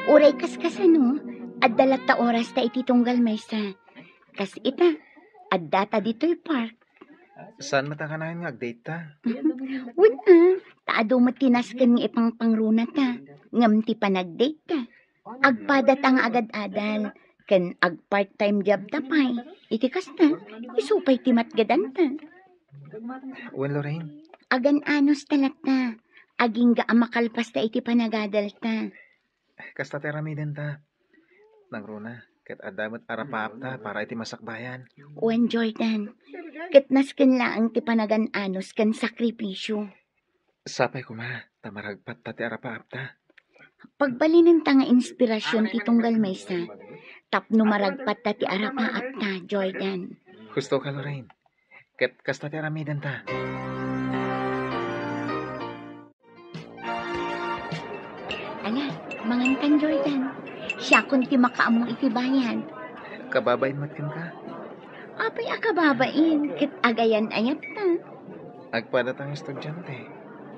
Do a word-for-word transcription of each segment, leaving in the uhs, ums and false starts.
Uray kas kasano, adda latta orasta iti tunggal maysa. Kas ita, addata ditoy park. Saan met a kanayon nga agdate ta? Wen a, ta adu met ti nasken nga ipangpangrunata, ngem ti panagdate ta, agpadata nga agad-adal, ken agpart-time job ta pay. Iti kasta, isu pay ti matgedanta. Wen, Lorraine. Agan-anos ta latta, agingga a makalpasta iti panagadalta. Kasta ti aramidenta. Nangruna, ket adda met arapaapta para iti masakbayan. Wen, Jordan, ket nasken laeng ti panagan-anos ken sakripisio. Sapay koma, ta maragpatta ti arapaapta. Pagbalinenta nga inspirasyon ti tunggal maysa, tapno maragpatta ti arapaapta, Jordan. Husto ka, Lorraine. Ket kasta ti aramidenta. Ala, mangankan, Jordan. Siakon ti makaammo iti bayad. Kababain met kenka? Apay a kababain, ket agayan-ayatta. Agpadata nga estudiante.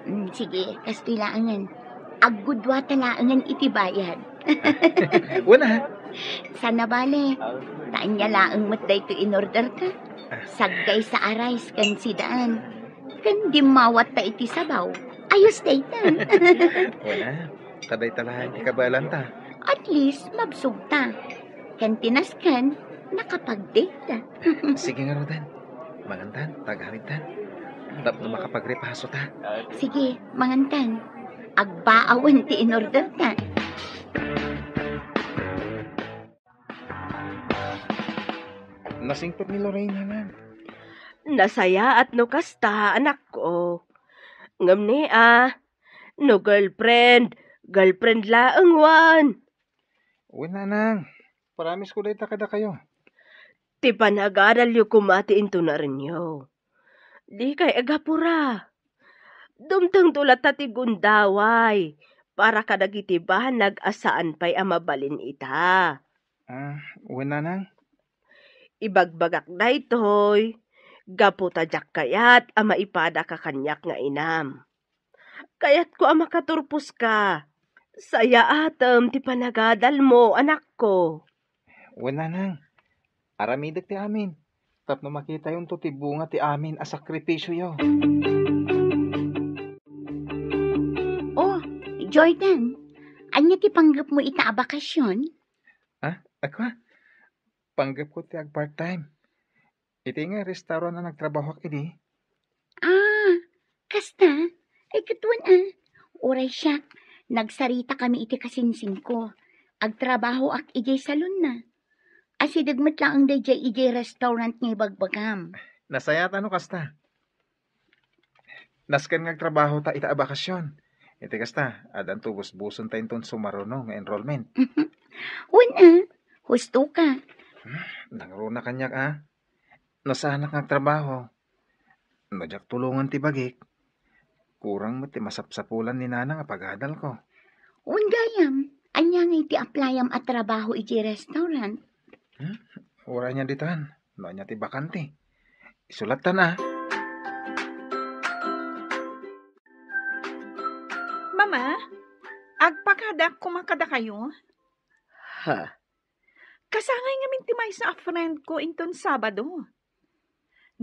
Mm, sige, kastoy laengen. Aggudua ta laengen iti bayad. Wen a. Saan a bale, ta ania laeng met daytoy inorderta. Saggaysa a rice ken sidaan. Ken dimmawatta iti sabaw. Ayos dayta. Wen a, ta dayta laeng ti kabaelanta. At least, mabsogta. Ken ti nasken, nakapag-date. Sige ngaruden. Mangantan, ta agawidtan. Tapno makapagrepasota. Sige, mangantan. Agbaawen ti inorderta. Nasingpet ni Lorraine, Nanang. Nasayaat no kasta, anakko. Ngem ni a, no girlfriend, girlfriend laeng wen. Wen, Nanang. Promise ko dayta kadakayo. Ti panagadalyo koma ti intunarenyo. Dikay agapura. Dumtengto latta ti gundaway para kadagiti banag a saan pay a mabalin ita. Ah, wen, Nanang. Ibagbagak daytoy, gapu ta diak kayat a maipadaka kaniak nga inam. Kayatko a makaturposka. Sayaatem ti panagadalmo, anakko. Wen, Nanang. Aramidek ti amin. Tapno makitayonto ti bunga ti amin a sakripisioyo. Oh, Jordan, ania ti panggepmo ita a bakasion? Ah, ako? Panggepko ti ag-part-time. Iti nga restaurant a nagtrabahoak idi. Ah, kasta? Ay, ket wen a. Uray siak, nagsaritakami iti kasinsingko. Agtrabahoak idiay salonna. Asideg met laeng daydiay idiay restaurant nga ibagbagam. Nasayaat no kasta. Nasken nga agtrabahota ita a bakasion. Iti kasta, addanto busbusonta inton sumaruno nga enrollment. Wen a, husto ka. Hmm, nangruna kaniak a. No saanak nga agtrabaho, no diak tulongen ti bagik, kurang met ti masapsapulan ni Nanang a pagadalko. Wen gayam, ania ngay ti applyam a trabaho idiay restaurant? Hmm? Uray ania ditan, no ania ti bakante. Isulattan a. Mama, agpakadaak koma kadakayo. Ha? Kasangay ngamin ti maysa a friend ko inton Sabado.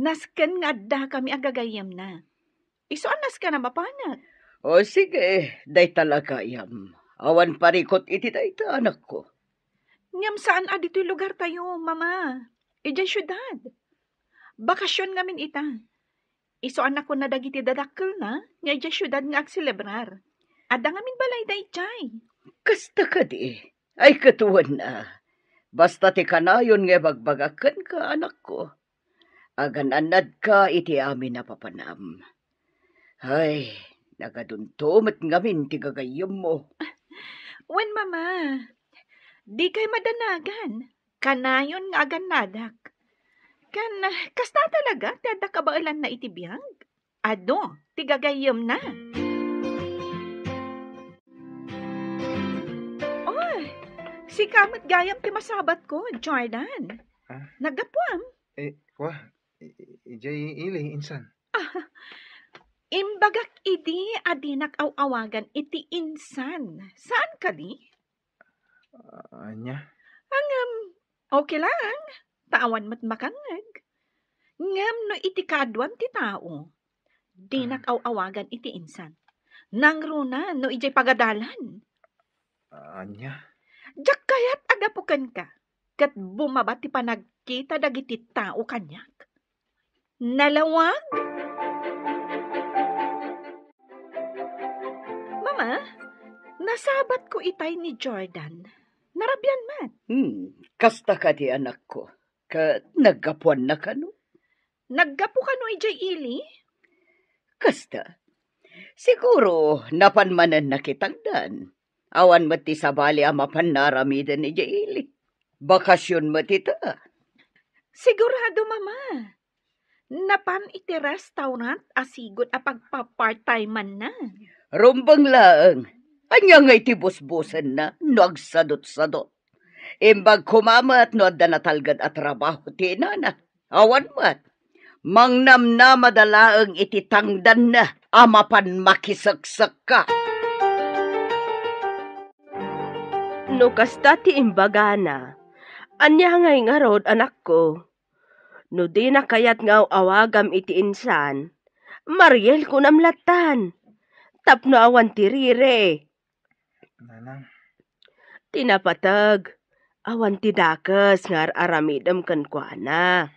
Nasken nga addakami a gagayyemna. Isu a nasken a mapanak. O sige, dayta la gayam. Awan parikut iti dayta, anakko. Ngem saan a ditoy lugartayo, Mama. Idiay siudad. Bakasion ngamin ita. Isu a nakuna dagiti dadakkelna nga idiay siudad nga agselebrar. Adda ngamin balayda idiay. Kasta kadi? Ay, ket wen a. Basta ti kanayon nga ibagbagak kenka, anakko. Agan-annadka iti amin a papanam. Ay, nagadunto met ngamin ti gagayyemmo. Wen, Mama. Dikay madanagan. Kanayon nga agannadak. Ken, kasta talaga ti adda kabaelanna iti biag? Adu, ti gagayyemna. Oh, sika met gayam ti masabatko, Jordan. Ah? Naggapuam? Eh, wa, i-, i-, idiay ili, insan? Ah, imbagak idi a dinak aw-awagan iti insan. Saan kadi? Ania? Ngem, okay lang. Ta awan met makangngeg. Ngem no iti kaaduan ti tao, dinak Ah. aw-awagan iti insan. Nangruna no idiay pagadalan. Ania? Diak kayat a gapu kenka, ket bumaba ti panagkita dagiti tao kaniak. Nalawag? Mama, nasabatko itay ni Jordan. Narabian met. Hmm, kasta kadi, anakko? Ket naggapuanna kano? Naggapu kano idiay ili? Kasta. Siguro, napan manen nakitangdan. Awan met ti sabali a mapan naaramiden idiay ili. Bakasion met ita. Sigurado, Mama. Napan iti restaurant a sigud a pagpa-part-time-anna. Rumbeng laeng. Ania ngay ti busbusenna no agsadutsadut? Imbag koma met no adda natalged a trabaho ti inana. Awan met. Mangnamnamada laeng iti tangdanna a mapan makiseksekka. No kasta ti imbagana, ania ngay ngarud, anakko? No dina kayat nga aw-awagam iti insan, Mariel kunam lattan. Tapno awan ti rire. Nanang. Ti napateg, awan ti dakes nga ar-aramidem kenkuana.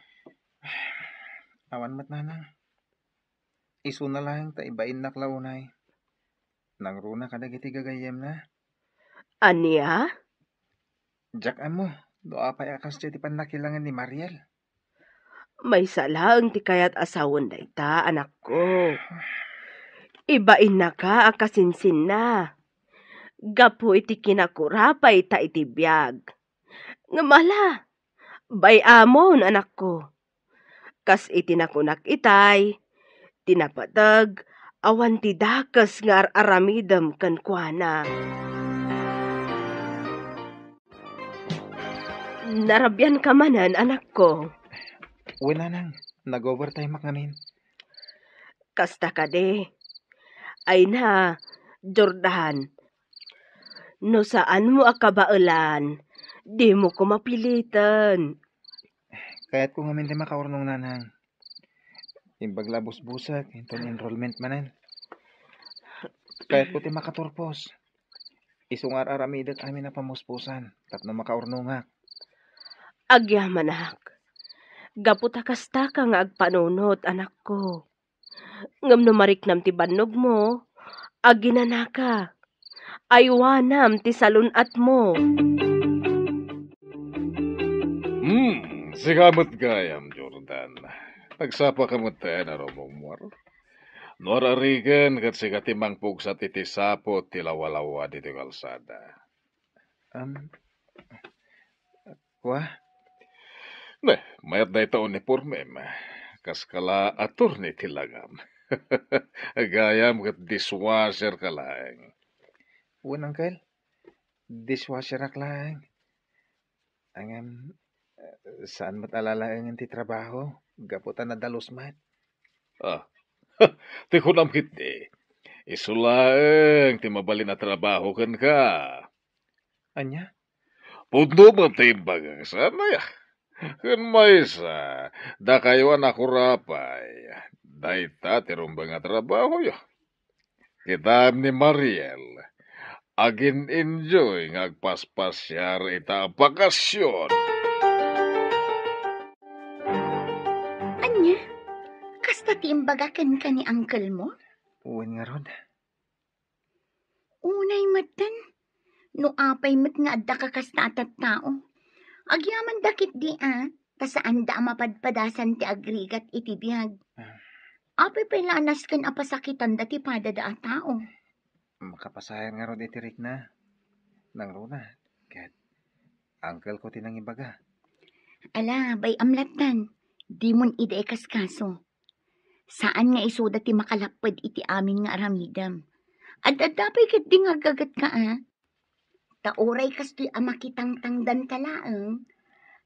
Awan met, Nanang. Isuna laeng ta ibainnak la unay. Nangruna kadagiti gagayyemna. Ania? Diak ammo no apay a kasdiay ti pannakilangen ni Mariel. Maysa laeng ti kayat a sawen dayta, anakko. Ibainnaka a kasinsinna. Gapu iti kinakurapay ta iti biag. Ngem ala, bay-amon, anakko. Kas iti nakunak itay, ti napateg, awan ti dakes nga ar-aramidem kenkuana. Narabianka manen, anakko. Wen, Nanang, nag-overtime-ak ngamin. Kasta kadi. Ay na, Jordan, no saanmo a kabaelan, dimo ko mapiliten. Kayatko ngamin ti makaurnong, Nanang. Imbag la busbusek inton enrollment manen. Kayatko ti makaturpos. Isu nga ar-aramidek amin a pamuspusan tapno makaurnongak. Agyamanak. Gapu ta kastaka nga agpanunot, anakko. Ngem no mariknam ti bannogmo, aginanaka. Aywanam ti salun-atmo. Hmm, sika met gayam, Jordan. Nagsapaka met a rummuar. No ar-ariken ket sika ti mangpugsat iti saput ti lawalawa ditoy kalsada. Am, kua? Ne, mayat dayta unipormem. Kaska la attorney ti langam. Gayam ket dishwasher ka laeng. Wen, uncle. Dishwasherak laeng. Ngem, eh, saan met a lalaengen ti trabaho, gapu ta nadalus met. Ah, ti kunam ketdi, isu laeng ti mabalin a trabaho kenka. Ania? Pudno met ti imbagak, saan aya? Ken maysa, dakayo a nakurapay, dayta ti rumbeng a trabahoyo. Kitaem ni Mariel, agin-enjoy nga agpaspasiar ita a bakasion. Ania? Kasta ti imbaga kenka ni uncle mo? Wen ngarud. Unay metten, no apay met nga adda ka kasta a tattao. Agyamanda ketdi a, ta saanda a mapadpadasan ti agrigat iti biag. Ah. Apay pay la a nasken a pasakitanda ti padada a tao? Makapasayan ngarud iti rikna. Nangruna, ket uncle ko ti nangibaga. Ala, bay-am lattan, dimon ida ikaskaso. Saan nga isuda ti makalapped iti amin nga aramidem. Ad-adda pay ketdi nga aggagetka a. Ta uray kastoy a makitangtangdanta laeng,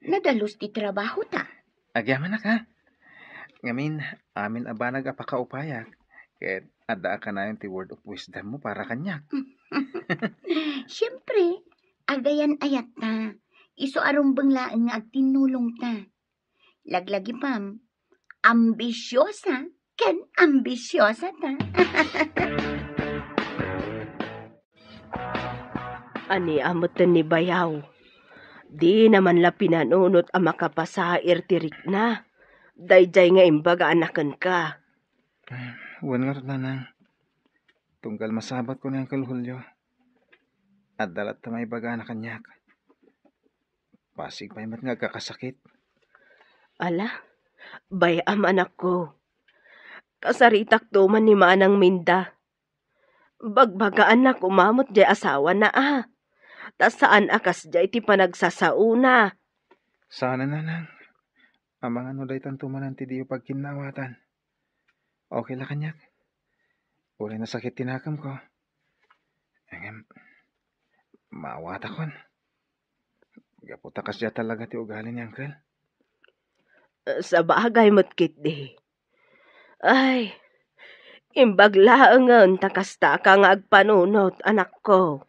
nadalus ti trabahota. Agyamanak, ha? Ngamin, amin a banag a pakaupayak, ket adda a kanayon ti word of wisdom mo para kaniak. Siempre, Agayan-ayatta, isu a rumbeng laeng nga agtinnulongta. Laglagipem, ambisiosa ken ambisiosata. Ania metten ni bayaw? Dina man la pinanunot a makapasair ti rikna. Daydiay nga imbaga a nakenka. Wen ngarud, nanang. Tunggal masabatko ni Uncle Julio, adda latta maibagana kaniak. Pasig pay met nga agkakasakit. Ala, bay-am, anakko. Kasaritakto man ni Manang Minda. Bagbagaanna koma met diay asawana a. Ta saan a kasdiay ti panagsasaona. Saan a, nanang. Amangan no daytanto manen ti diyo pagkinnaawatan. Okay la kaniak. Uray nasakit ti nakemko. Ngem, maawatakon. Gapu ta kasdiay talaga ti ugali ni Uncle. Sabagay met ketdi. Ay, imbag laengen ta kastaka nga agpanunot, anakko.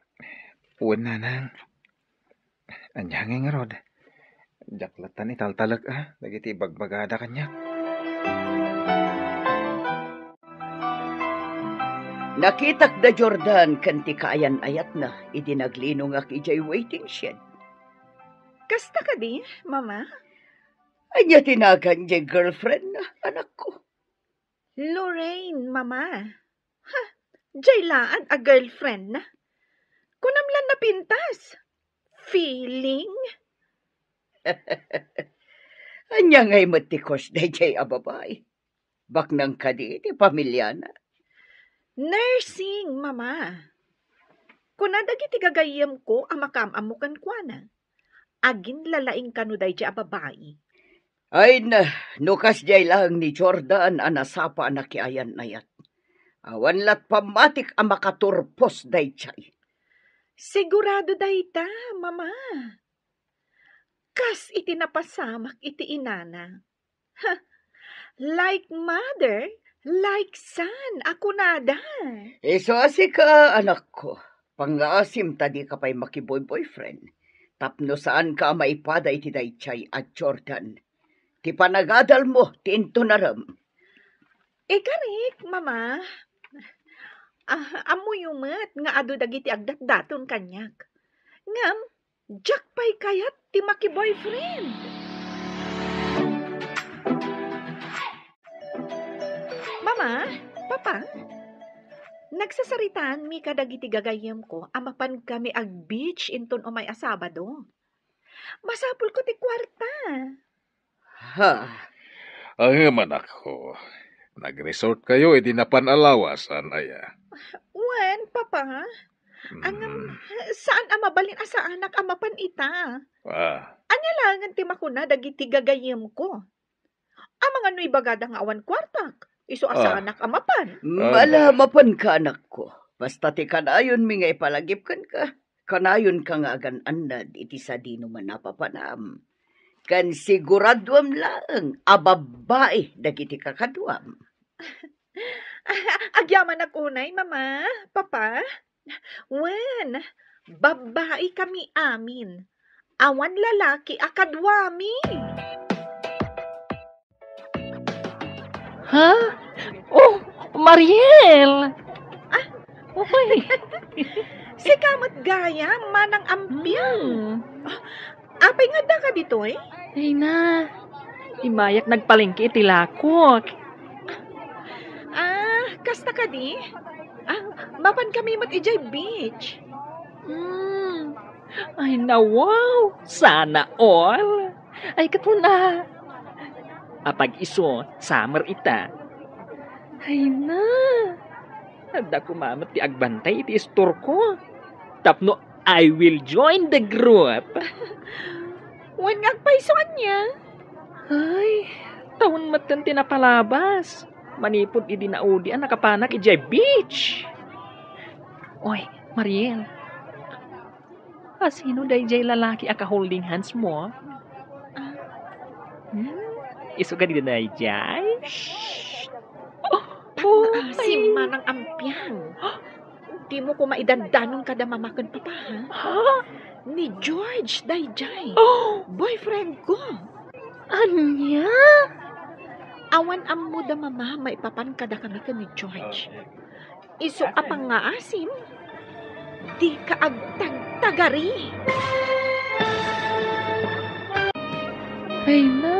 Wen, nanang. Ania ngay ngarud? Diak lattan italtalek a dagiti ibagbagada kaniak. Nakitak da Jordan ken ti kaayan-ayatna idi naglinongak idiay waiting shed. Kasta kadi, Mama? Ania ti nagan diay girlfriendna, anakko? Lorraine, Mama. Ha, diay laeng a girlfriendna. Kunam la napintas. Feeling? Ania ngay met ti cause daydiay a babai? Baknang kadi ti pamiliana? Nursing, Mama. Kuna dagiti gagayyemko a makaam-ammo kenkuana. Aginlalaing kano daydiay a babai. Ay na, no kasdiay laeng ni Jordan a nasapa a nakiayan-ayat. Awan lat pammatik a makaturpos daydiay. Sigurado dayta, Mama. Kas iti napasamak iti inana. Ha, like mother, like son a kunada. Isu a sika, anakko. Pangngaasim ta dika pay makiboy-boyfriend. Tapno saanka a maipada iti daydiay a Jordan. Ti panagadalmo ti intunarem. Ikarik, Mama. Ah, ammoyo met nga adu dagiti agdatdaton kaniak. Ngem, diak pay kayat ti makiboyfriend. Mama, Papa, nagsasaritaanmi kadagiti gagayyemko a mapankami ag-beach inton umay a Sabado. Masapulko ti kuarta. Ha? Ngem, anakko, nag-resort kayo idi napan a lawas, saan aya? Wen, Papa. Ngem, mm, saan a mabalin a saanak a mapan ita. Ah. Ania laengen ti makuna dagiti gagayyemko? Amangan no ibagada nga awan kuartak, isu a, ah, saanak a mapan. Ala, mapanka, anakko. Basta ti kanayonmi nga ipalagip kenka, kanayonka nga agan-annad iti sadino man a papanam. Ken siguraduam laeng a babbai dagiti kakaduam. Agyamanak unay, Mama, Papa. Wen, babbai kami amin. Awan lalaki a kaduami. Ha? Oh, Mariel! Ah, uy. Sika met gayam, Manang Ampiang. Hmm. Ah, apay nga addaka ditoy? Ay na, immayak nagpalengke iti lakok. Ah, kasta kadi? Ah, mapan kami met idiay beach. Hmm. Ay na, wow! Sana all! Ay, katuna. Apag isu, summer ita. Ay na. Adda koma met ti agbantay iti istorko. Tapno I will join the group. Wen nga agpayso ania? Ay, tawen metten ti napalabas. Manipud idi naudian a kapanak idiay beach. Oy, Mariel. Asino daydiay lalaki a ka-holding hands mo? Ah. Hmm? Isu kadi daydiay? Shh! Oh, pangngaasim, Manang Ampiang. Dimo koma idandanon kada mama ken papa, ha? Ha? Ni George daydiay. Oh! Boyfriend ko. Ania? Awan ammo da mama maipapan kadakami ken ni George. Isu a pangngaasim, dika agtagtagari. Ay na,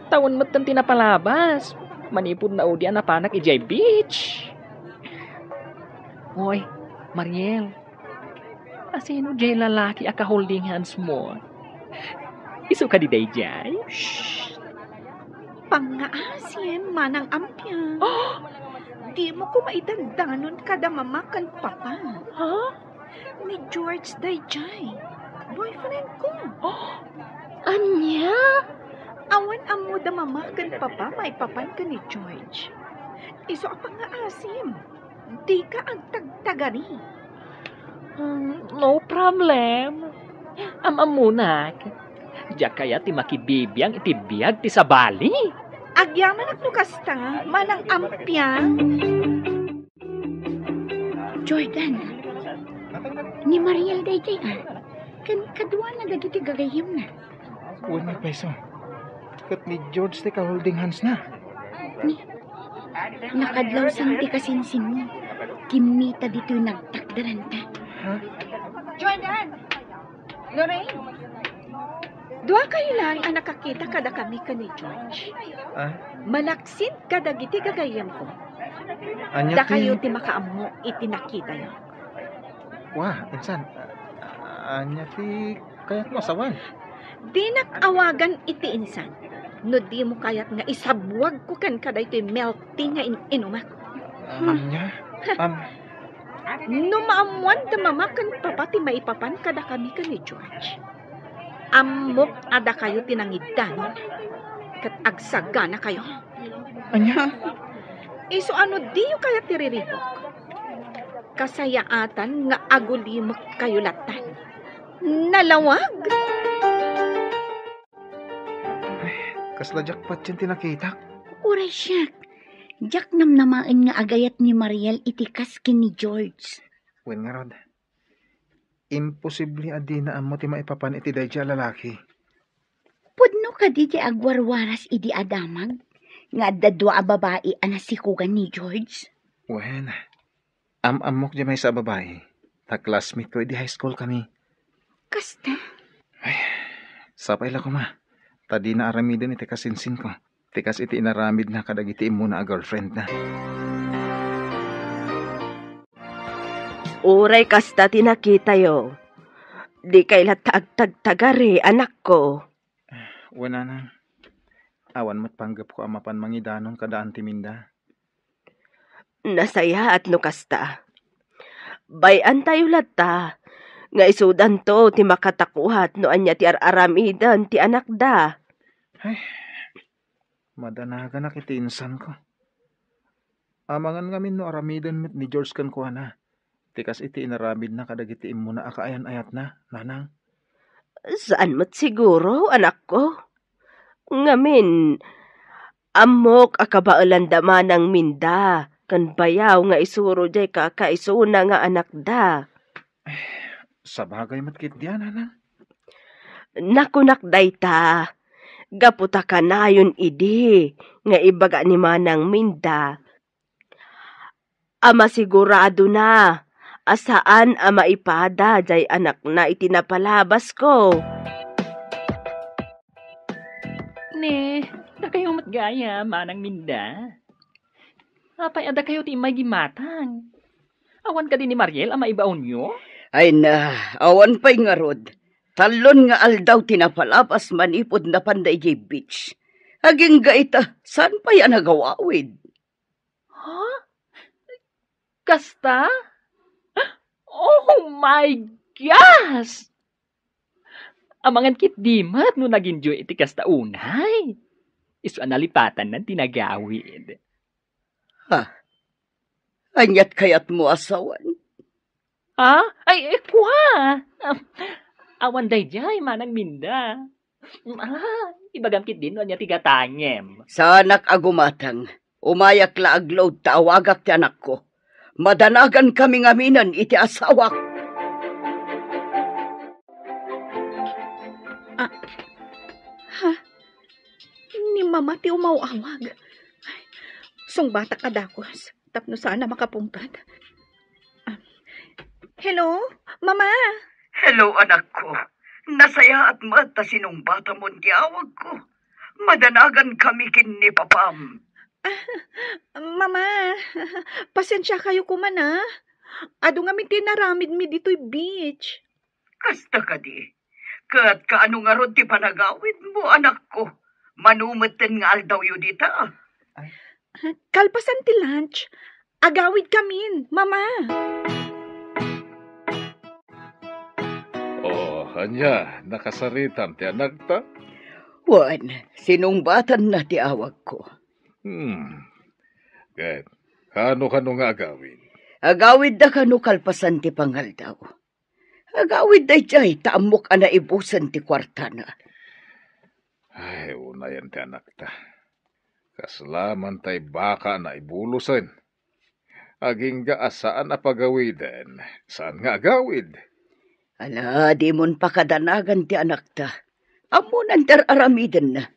tawen metten ti napalabas. Manipud naudi a napanak idiay beach. Oy, Mariel, asino diay lalaki a ka-holding hands mo? Isu kadi daydiay? Shh! Pangngaasim, manang Ampiang. Dimo koma idandanon kada mama ken papa. Ha? Ni George daydiay. Boyfriend ko. Ania? Awan ammo da mama ken papa maipapan ken ni George. Isu a pangngaasim, dika agtagtagari. Hmm, no problem. Am-ammonak. Diak kayat ti makibibiang iti biag ti sabali. Agyamanak no kasta, manang Ampiang. Jordan, ni Mariel daydiay, a. Ken kaduana dagiti gagayyemna. Wen, ni payso. Ket ni George ti ka-holding hands na. Ni, nakadlawsan ti kasinsinmo. Kimmita ditoy nagtakderanta. Ha? Jordan! Lorraine! Dua kayo lang a nakakita kadakami ken ni George. Ah? Manaksit kadagiti gagayyemko. Ania ti Dakayo ti makaammo iti nakitayo. Wa, insan. A-, ania ti kayatmo a sawen? Dinak awagan iti insan no dimo kayat nga isabwagko kenka daytoy milk tea nga in-inumak. Ania? Am- No maammoan da mama ken papa ti maipapan kadakami ken ni George, ammok a dakayo ti nangiddanon ket agsaganakayo. Ania? Isu a no diyo kayat ti riribuk, kasayaatan nga agulimekkayo lattan. Nalawag! Ay, kasla diak patien ti nakitak. Uray siak, diak namnamaen nga agayat ni Mariel iti kas ken ni George. Wen ngarud, imposible a dina ammo ti maipapan iti daydiay a lalaki. Pudno kadi ti agwarwaras idi a damag nga adda dua a babai a nasikogan ni George? Wen, am-ammok diay maysa a babai, ta classmate ko idi high school kami. Kasta? Ay, sapay la koma, ta dina aramiden iti kasinsinko, ti kas iti inaramidna kadagiti immuna a girlfriendna. Uray kasta ti nakitayo, dikay latta agtagtagari, anakko. Wen, nanang, awan met panggepko a mapan mangidanon kada Auntie Minda. Nasayaat no kasta. Bay-antayo latta nga isudanto ti makatakuat no ania ti ar-aramiden ti anakda. Ay, madanaganak iti insanko. Amangan ngamin no aramiden met ni George kenkuana, ti kas iti inaramidna kadagiti immuna a kaayan-ayatna, nanang. Saan met siguro, anakko. Ngamin, ammok a kabaelanda manang Minda ken bayaw nga isuro diay kakaisuna nga anakda. Sabagay met ketdi a, nanang. Nakunak dayta, gapu ta kanayon idi nga ibaga ni manang Minda a masiguradona a saan a maipada diay anakna iti napalabasko. Ne, dakayo met gayam, manang Minda. Apay a dakayo ti immay gimmatang? Awan kadi ni Mariel a maibaonyo? Ay na, awan pay ngarud. Tallon nga aldaw ti napalabas manipud napanda idiay beach. Agingga ita, saan pay a nagawawid? Ha? Kasta? Oh my gosh! Amangan ketdi met no nag-enjoy iti kasta unay. Isu a nalipatanna ti nagawid. Ha? Aniat kayatmo a sawen? Ha? Ay, eh, kua! Awan daydiay, manang Minda. Ah, ibagam ketdi no ania ti gatangem. Saanak a gumatang. Umayak la agluod ta awagak ti anakko. Madanagankami ngaminen iti asawak. Ah, ha? Ni Mama ti umaw-awag. Ay, sungbatak a dakes tapno saan a makapungpet. Ah, hello, Mama? Hello, anakko. Nasayaat met ta sinungbatamon ti awagko. Madanagankami ken ni Papam. Ah, Mama, pasensiakayo koma, a. Adu ngamin ti inaramidmi ditoy beach. Kasta kadi. Ket kaano ngarud ti panagawidmo, anakko? Mano metten nga aldawyo dita? Kalpasan ti lunch, agawidkamin, Mama. Oh, ania, nakasaritam ti anakta? Wen, sinungbatanna ti awagko. Hmm. Ket, kano-kano nga agawid? Agawidda kano kalpasan ti pangaldaw. Agawidda idiay ta ammok a naibusen ti kuartana. Ay, unayen ti anakta. Kasla man tay baka a naibulosen. Agingga a saan a pagawiden, saan nga agawid. Ala, dimon pakadanagan ti anakta. Ammonan ti ar-aramidenna.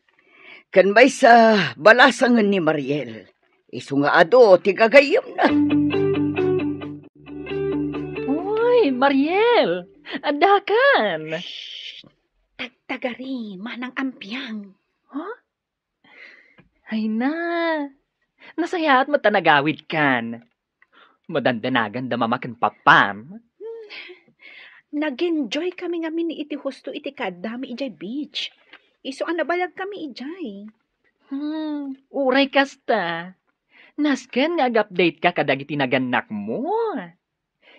Ken maysa, balasangen ni Mariel. Isu nga adu ti gagayyemna. Uy, Mariel! Addakan! Shh! Tagtagari, Manang Ampiang. Ha? Ay na, nasayaat met ta nagawidkan. Madandanaganda Mama ken Papam. Hmm. Nag-enjoykami ngamin iti husto iti kaaddami idiay beach. Isu a nabayagkami idiay. Hmm, uray kasta. Nasken nga ag-update ka kadagiti nagannakmo.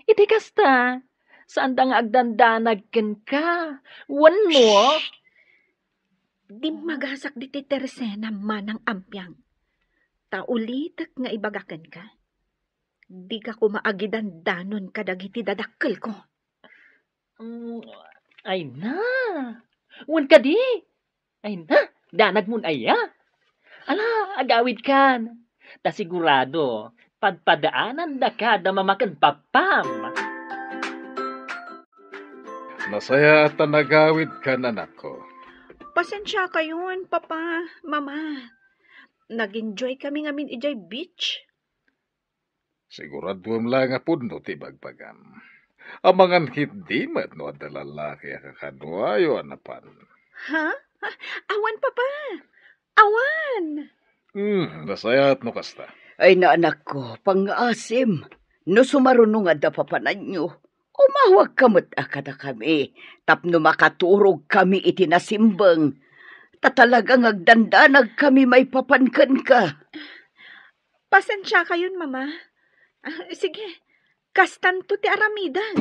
Iti kasta, saanda nga agdandanag kenka. Wenno? Shh! Dimmagasak diti Teresena, Manang Ampiang. Ta ulitek nga ibaga kenka, dika koma agidandanon kadagiti dadakkelko. Mm, ay na. Wen kadi? Ay na, danagmon aya? Ala, agawidkan. Ta sigurado, padpadaanandaka da Mama ken Papam. Nasayaat ta nagawidkan, anakko. Pasensiakayon, Papa, Mama. Nag-enjoykami ngamin idiay beach. Siguraduem la nga pudno ti ibagbagam. Amangan ketdi met no adda lalaki a kakaduayo a napan. Ha? Ha? Awan, Papa. Awan. Hmm, nasayaat no kasta. Ay, na, anakko, pangngaasim. No sumaruno nga adda papananyo, umawagka met a kadakami tapno makaturogkami iti nasimbeng. Ta talaga nga agdandanagkami maipapan kenka. Pasensiakayon, Mama. Ah, sige, kastanto ti aramiden.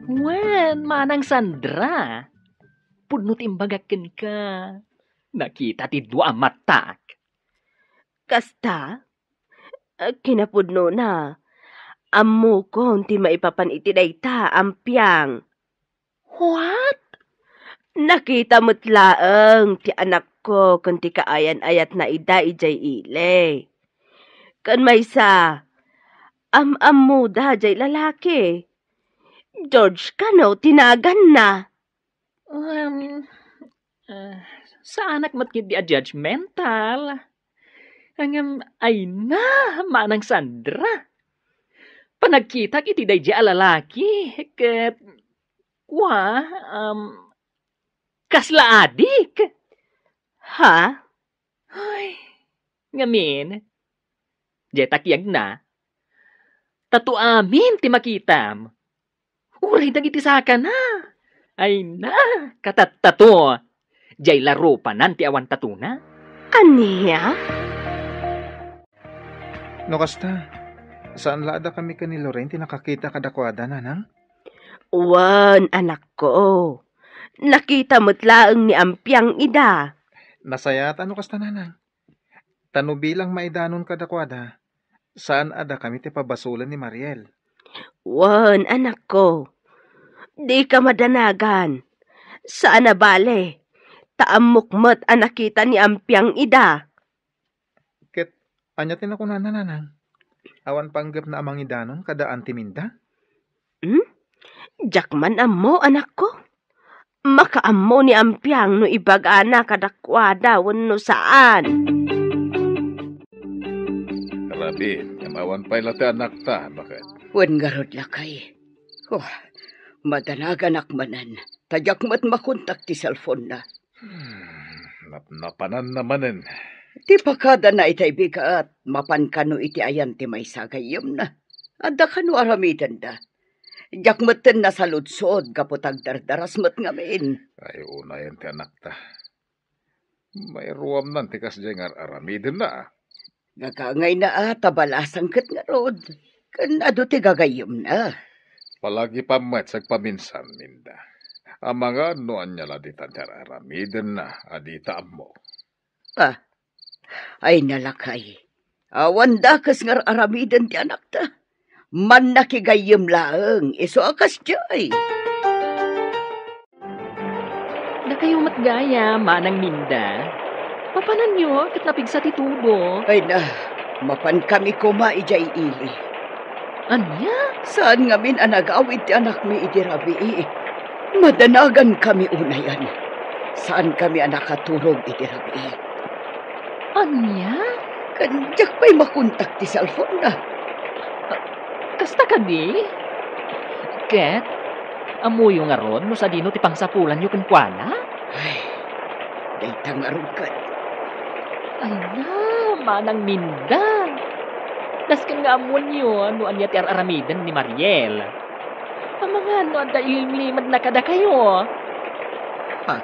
Wen, Manang Sandra, pudno ti imbagak kenka. Nakita ti dua a matak. Kasta? Kinapudnona, ammokon ti maipapan iti dayta, Ampiang. What? Nakita met laeng ti anakko ken ti kaayan-ayatna ida idiay ili. Ken maysa, am-ammoda jay lalaki. George kano ti naganna? Um, ah, saanak met ketdi a judgmental. Ngem, ay na, Manang Sandra. Panagkitak iti daydiay a lalaki, ket, kua, um, kasla adik. Ha? Ay, ngamin, jay takiagna, tato amin ti makitam. Uray dagiti sakana. Ay na, katattato. Jay la rupanan ti awan tatona. Ania? No kasta, saan la a dakami ken ni Lorraine ti nakakita kadakuada, nanang? Wen, anakko. Nakita met laeng ni Ampiang ida. Nasayaat a no kasta, nanang. Ta no bilang maidanon kadakuada, saan a dakami ti pabasolen ni Mariel. Wen, anakko, dika madanagan. Saan a bale, ta ammok met a nakita ni Ampiang ida. Ket Ania ti nakunana, nanang? Awan panggepna a mangidanon kada Auntie Minda? Hmm? Diak man ammo, anakko. Makaammo ni Ampiang no ibagana kadakuada wenno saan. Rabii, ngem awan pay la ti anakta, baket? Wen ngarud, lakay. Oh, madanaganak manen. Ta diak met makontak ti cellphone-na. Hmm, napnapananna manen. Ti pakadana itay bigat, mapan kano iti ayan ti maysa a gayyemna. Adda kano aramidenda. Diak metten nasaludsod gapu ta agdardaras met ngamin. Ay, unayen ti anakta. Mairuamnan ti kasdiay nga ar-aramidenna, a. Gagangayna a ta balasang ket ngarud, ken adu ti gagayyemna. Palagipam met sagpaminsan, Minda. Amangan no ania la ditan ti ar-aramidenna a dita ammo. Ah, ay nalakay. Awan dakes nga ar-aramiden ti anakta. Mannakigayyem laeng, isu a kasdiay. Dakayo met gayam, Manang Minda. Papananyo ket napigsa ti tudo. Ay na, mapan kami koma idiay ili. Ania? Saan ngamin a nagawid ti anakmi idi rabii. Madanagan kami unayen. Saan kami a nakaturog idi rabii. Ania? Ken diak pay makontak ti cellphone-na. Kasta kadi? Ket, ammoyo ngarud no sadino ti pangsapulanyo kenkuana? Ay, dayta ngarud ket. Ay na, Manang Minda. Dasken nga ammoenyo no ania ti ar-aramiden ni Mariel. Amangan no adda ilimlimedna kadakayo. Ha?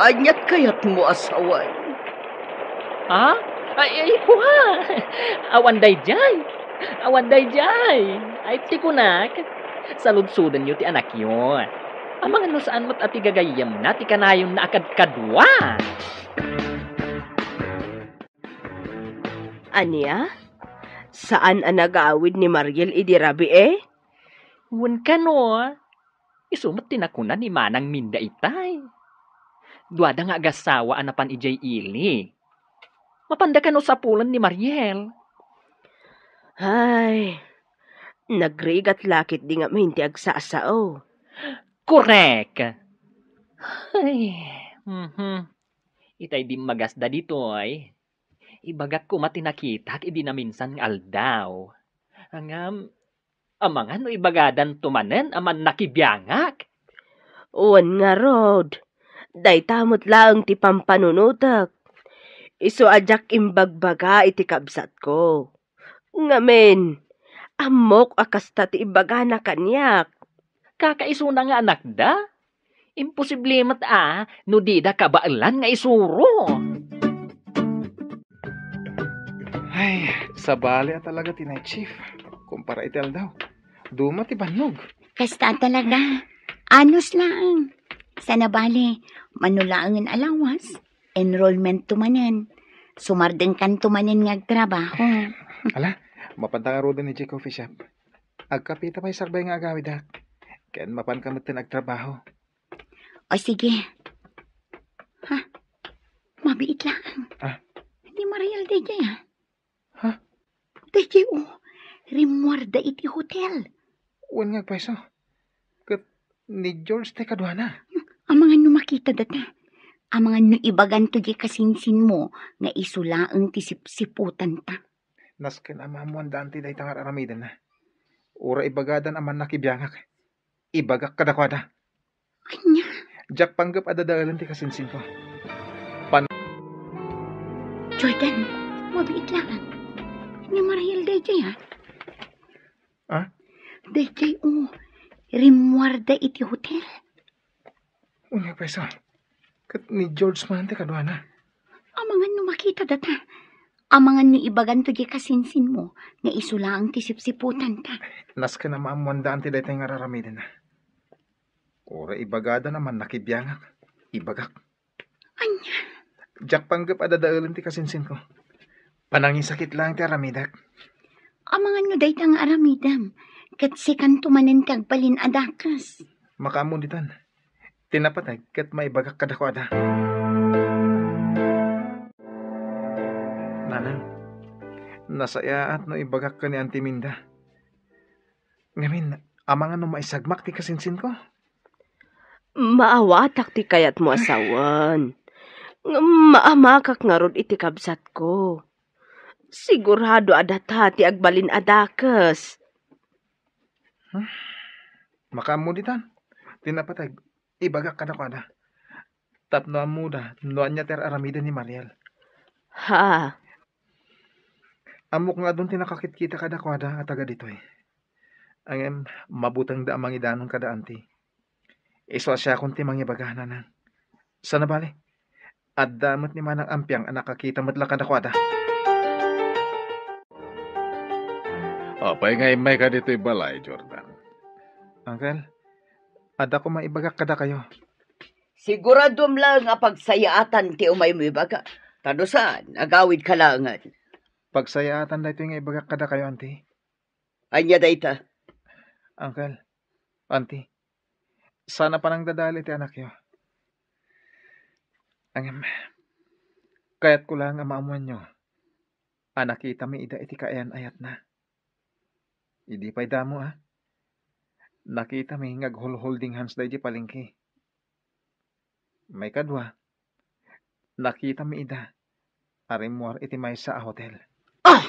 Aniat kayatmo a sawen? Ha? Ay, ay, kua! Awan daydiay! Awan daydiay! Ay, ti kunak, saludsodenyo ti anakyo. Amangan no saan met a ti gagayyemna ti kanayonna a kadkadua. Ania? Saan a nagawid ni Mariel idi rabii? Wen kano, isu met ti nakuna ni Manang Minda itay. Duada nga agassawa a napan idiay ili. Mapanda kano sapulen ni Mariel? Ay, nagrigat la ketdi ngamin ti agsasao. Korek! Ay, mhm. Itay dimmagasda ditoy. Ibagak koma ti nakitak idi naminsan nga aldaw. Ngem, amangan no ibagadanto manen a mannakibiangak? Wen ngarud, dayta met laeng ti pampanunotek. Isu a diak imbagbaga iti kabsatko. Ngamin, ammok a kasta ti ibagana kaniak. Kakaisuna nga anakda? Imposible met a no dida kabaelan nga isuro. Ay, sabali a talaga ti night shift kumpara iti aldaw. Duma ti bannog. Kasta talaga. Anus laeng. Sana bale, mano laengen a lawas, enrollment to manen. Sumardengkan to manen nga agtrabaho. Ala, mapanta ngaruden idiay coffee shop. Agkapita pay sakbay nga agawidak. Ken mapanka metten agtrabaho. O sige. Ha? Mabiit laeng. Ah. Ni Mariel daydiay, ah. Ha? Daydiay, o. Rimmuarda iti hotel. Wen nga agpayso. Ket ni George ti kaduana. Amangan no makita data. Amangan no ibaganto diay kasinsinmo nga isu laeng ti sipsiputanta. Nasken a maammoan da anti dayta nga ar-aramidenna. Uray ibagadan a mannakibiangak. Ibagak kadakuada. Ania? Diak panggep a dadaelen ti kasinsinko. Pan- Jordan, mabiit laeng. Ni Mariel daydiay, ah. Ah? Daydiay, o. Rimmuarda iti hotel. Wen nga agpayso. Ket ni George man ti kaduana. Amangan no makita data. Amangan no ibaganto diay kasinsinmo nga isu laeng ti sipsiputanta. Nasken a maammoan da anti dayta nga ar-aramidenna. Uray ibagadan a mannakibiangak. Ibagak. Ania? Diak panggep a dadaelen ti kasinsinko. Panangisakit laeng ti aramidek. Amangan no dayta nga aramidem, ket sikanto manen ti agbalin a dakes. Makaammo ditan. Ti napateg ket maibagak kadakuada. Nanang, Nasayaat no ibagak ken ni Auntie Minda. Ngamin, amangan no maisagmak ti kasinsinko? Maawatak ti kayatmo a sawen. Ngem maamakak ngarud iti kabsatko. Sigurado a data ti agbalin a dakes. Hmm? Makaammo ditan. Ti napateg, ibagak kadakuada. Tapno ammoda no ania ti ar-aramiden ni Mariel. Ha? Ammok nga adun ti nakakitkita kadakuada a taga ditoy. Ngem, mabutengda a mangidanon kada Auntie. Isu a siakon ti mangibaga, Nanang. Sana bale, adda met ni Manang Ampiang a nakakita met la kadakuada. Apay nga immayka ditoy balay, Jordan? Uncle, adda koma ibagak kadakayo. Siguradom laeng a pagsayaatan ti umaymo ibaga. Ta no saan, agawidka laengen. Pagsayaatan daytoy nga ibagak kadakayo, Auntie. Ania dayta? Uncle, Auntie, sana panangdadael iti anakyo. Ngem, kayatko laeng a maammoanyo a nakitami ida iti kaayan-ayatna. Idi pay damo, a, nakitami nga aghulhulding hans daydi palengke. Maikadua, nakitami ida a rimmuar iti maysa a hotel. Ah!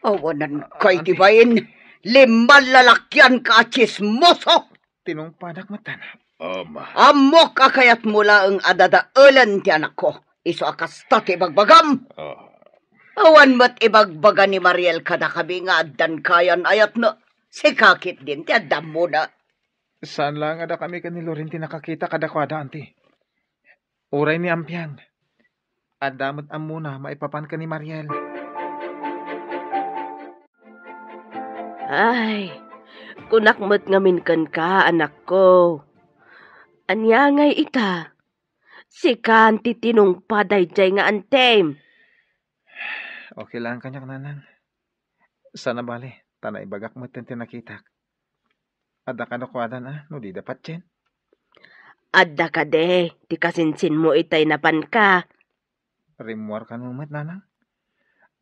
Awananka iti bain. Limman lalakianka a tsismoso! Tinungpadak metten. Ama. Ammok a kayatmo laeng a dadaelen ti anakko. Isu a kasta ti ibagbagam. Ah. Awan met ibagbaga ni Mariel kadakami nga addan kaayan-ayatna. Sika ketdin ti adda ammona. Saan laeng a dakami ken ni Loren ti nakakita kadakuada, Auntie. Uray ni Ampiang. Adda met ammona maipapan ken ni Mariel. Ay, kunak met ngamin kenka, anakko. Ania ngay ita? Sikan ti tinungpa daydiay nga antem. Okay lang kaniak, Nanang. Sana bale, ta naibagak metten ti nakitak. Adda kadakuadan a no dida patien? Adda kadi ti kasinsinmo itay napanka? Rimmuar kano met, Nanang.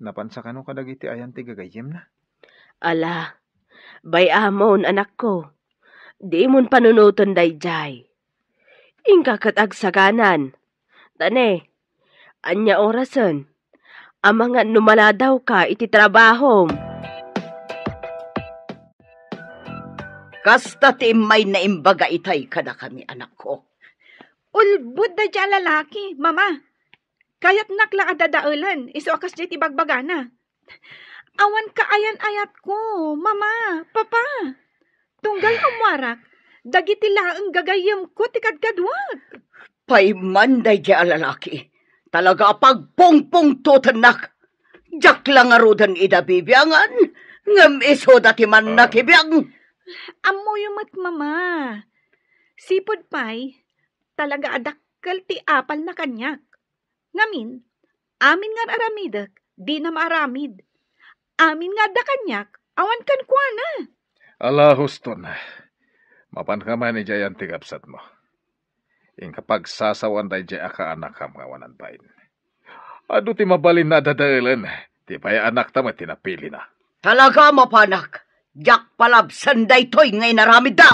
Napansa kano kadagiti ayan ti gagayyemna? Ala, bay-amon, anakko. Dimon panunoten daydiay. Inka ket agsaganan. Ta ne, ania orasen? Amangan no maladawka iti trabahom. Kasta ti immay naimbaga itay kadakami, anakko. Ulbod daydiay a lalaki, Mama. Kayatnak la a dadaelen, isu a kasdiay ti bagbagana. Awan kaayan-ayatko, Mama, Papa. Tunggal ummuarak, dagiti laeng gagayyemko ti kadkaduak. Paiman daydiay a lalaki. Talaga a pagpungpungtotennak. Diak la ngaruden ida bibiangan, ngem isuda ti mannakibiang. Ammoyo met, Mama. Sipud pay, talaga a dakkel ti apalna kaniak. Ngamin, amin nga ar-aramidek, dina maaramid. Amin nga adda kaniak, awan kenkuana. Ala, huston. Mapanka man idiay ayan ti kabsatmo. Inka pagsasawan daydiay a kaanakam nga awanan bain. Adu ti mabalin a dadaelen, ti pay anakta met ti napilina. Talaga a mapanak, diak palabsen daytoy nga inaramidda.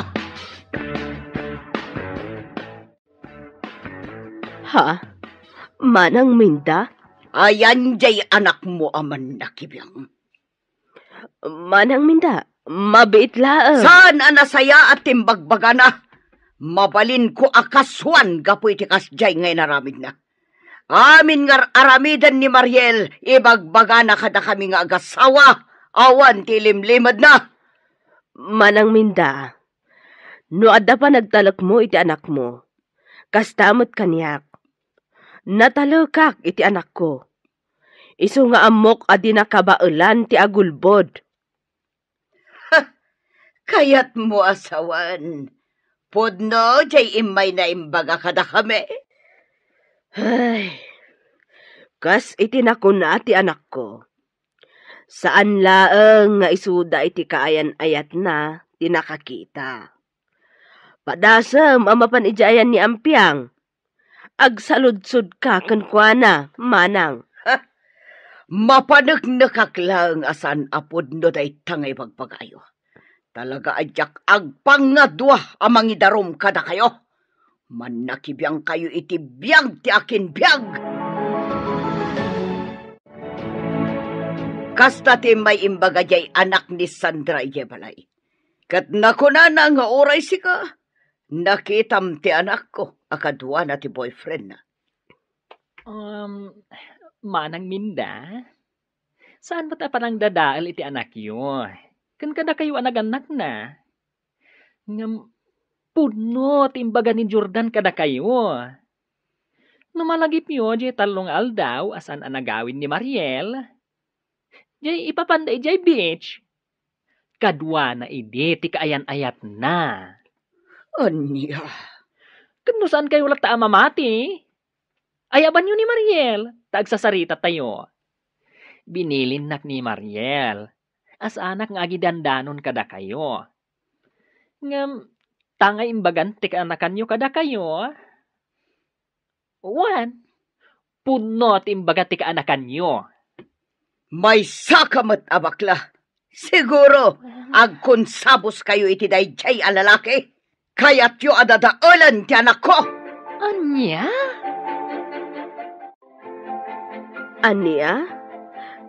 Ha? Manang Minda? Ayan jay anakmo a mannakibiang. Manang Minda, mabiit laeng. Saan a nasayaat ti imbagbagana? Mabalinko a kasuan gapu iti kasjay nga inaramidna. Amin nga ar-aramiden ni Mariel, ibagbagana kadakami nga agasawa, awan ti ilimlimedna. Manang Minda, no adda panagtalekmo iti anakmo, kasta met kaniak. Natalekak iti anakko. Isu nga ammok a dina kabaelan ti agulbod. Kayatmo a sawen, pudno jay immay naimbaga kadakami? Ay, kas iti nakuna ti anakko, saan laeng nga isuda iti kaayan-ayatna ti nakakita. Padasem a mapan idiay ayan ni Ampiang. Agsaludsodka kenkuana, manang. Mapaneknekak laeng a saan a pudno dayta nga ibagbagayo. Talaga a diak agpangadua a mangidarum kadakayo. Mannakibiangkayo iti biag ti akinbiag. Kasta ti immay imbaga diay anak ni Sandra idiay balay. Ket nakunana nga uray sika, nakitam ti anakko a kaduana ti boyfriendna. Um, Manang Minda, saan met a panangdadael iti anakyo ken kadakayo a nagannakna? Ngem pudno ti imbaga ni Jordan kadakayo. No malagipyo diay tallo nga aldaw a saan a nagawid ni Mariel, diay ipapanda idiay beach. Kaduana idi ti kaayan-ayatna. Ania? Ket no saankayo latta a mamati, ayabanyo ni Mariel, ta agsasaritatayo. Binilinnak ni Mariel a saanak nga agidandanon kadakayo. Ngem, ta nga imbagan ti kaanakanyo kadakayo, wen, pudno ti imbaga ti kaanakanyo. Maysaka met a bakla. Siguro, agkonsabuskayo iti daydiay a lalaki. Kayatyo a dadaelen ti anakko. Ania? Ania?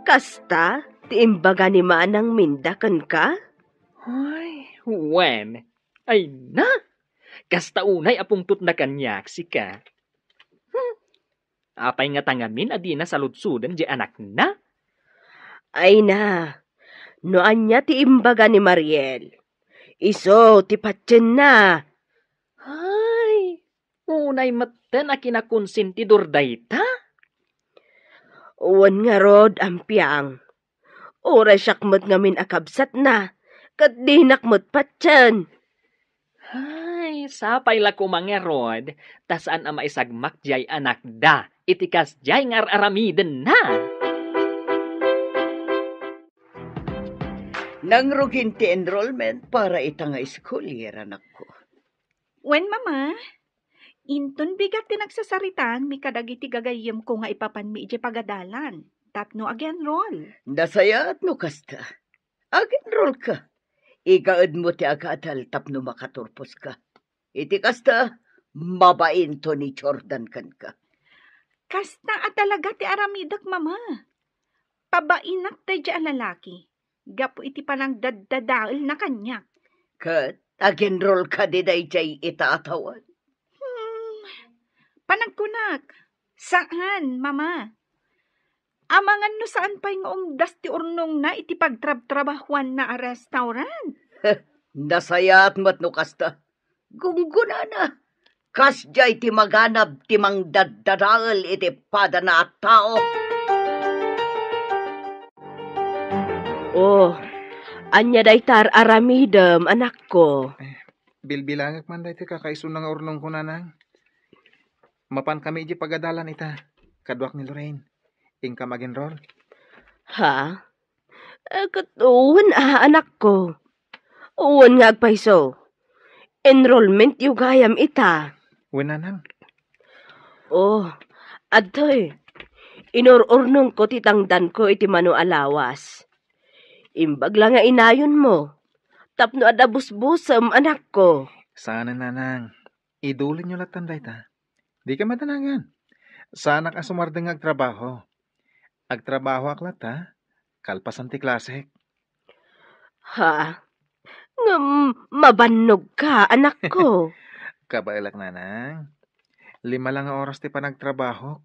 Kasta ti imbaga ni Manang Minda kenka? Ay, wen. Ay na! Kasta unay a pungtotna kaniak sika. Hmm. Apay ngata ngamin a dina saludsoden diay anakna? Ay na, no ania ti imbaga ni Mariel, isu ti patienna. Ay, unay metten a kinakonsentidor dayta? Wen ngarud, Ampiang. Uray siak met ngamin a kabsatna, ket dinak met patien. Ay, sapay la koma ngarud, ta saan a maisagmak diay anakda iti kasdiay nga ar-aramidenna. Nangrugin ti enrollment para ita nga school year, anakko. Wen, Mama. Inton bigat ti nagsasaritaanmi kadagiti gagayyemko nga ipapanmi idiay pagadalan tapno ag-enroll. Nasayaat no kasta. Ag-enrollka. Igaedmo ti agadal tapno makaturposka. Iti kasta, mabainto ni Jordan kenka. Kasta a talaga ti aramidek, Mama. Pabainak daydiay a lalaki gapu iti panangdaddadaelna kaniak. Ket ag-enroll kadi daydiay ita a tawen? Hmm, panagkunak, saan, Mama. Amangan no saan pay nga umdas ti urnongna iti pagtrabtrabahuanna a restaurant. Nasayaat met no kasta. Gunggonana. Kasdiay ti maganab ti mangdaddadael iti padana a tao. Oh, ania dayta ar-aramidem, anakko? Eh, bilbilangek man daytoy kakaisuna nga urnongko, Nanang. Mapankami idiay pagadalan ita, kaduak ni Lorraine. Inka mag-enroll? Ha? Eh, ket wen a, anakko. Wen nga agpayso. Enrollment-yo gayam ita. Wen, Nanang. Oh, adtoy. Inur-urnongko ti tangdanko iti mano a lawas. Imbag la nga inayonmo, tapno adda busbusem, anakko. Saanen, Nanang. Idulinyo lattan dayta. Dika madanagan. Saanak a sumardeng nga agtrabaho. Agtrabahoak latta, kalpasan ti klasek. Ha? Ngem mabannogka, anakko. Kabaelak, Nanang. Lima la nga oras ti panagtrabahok.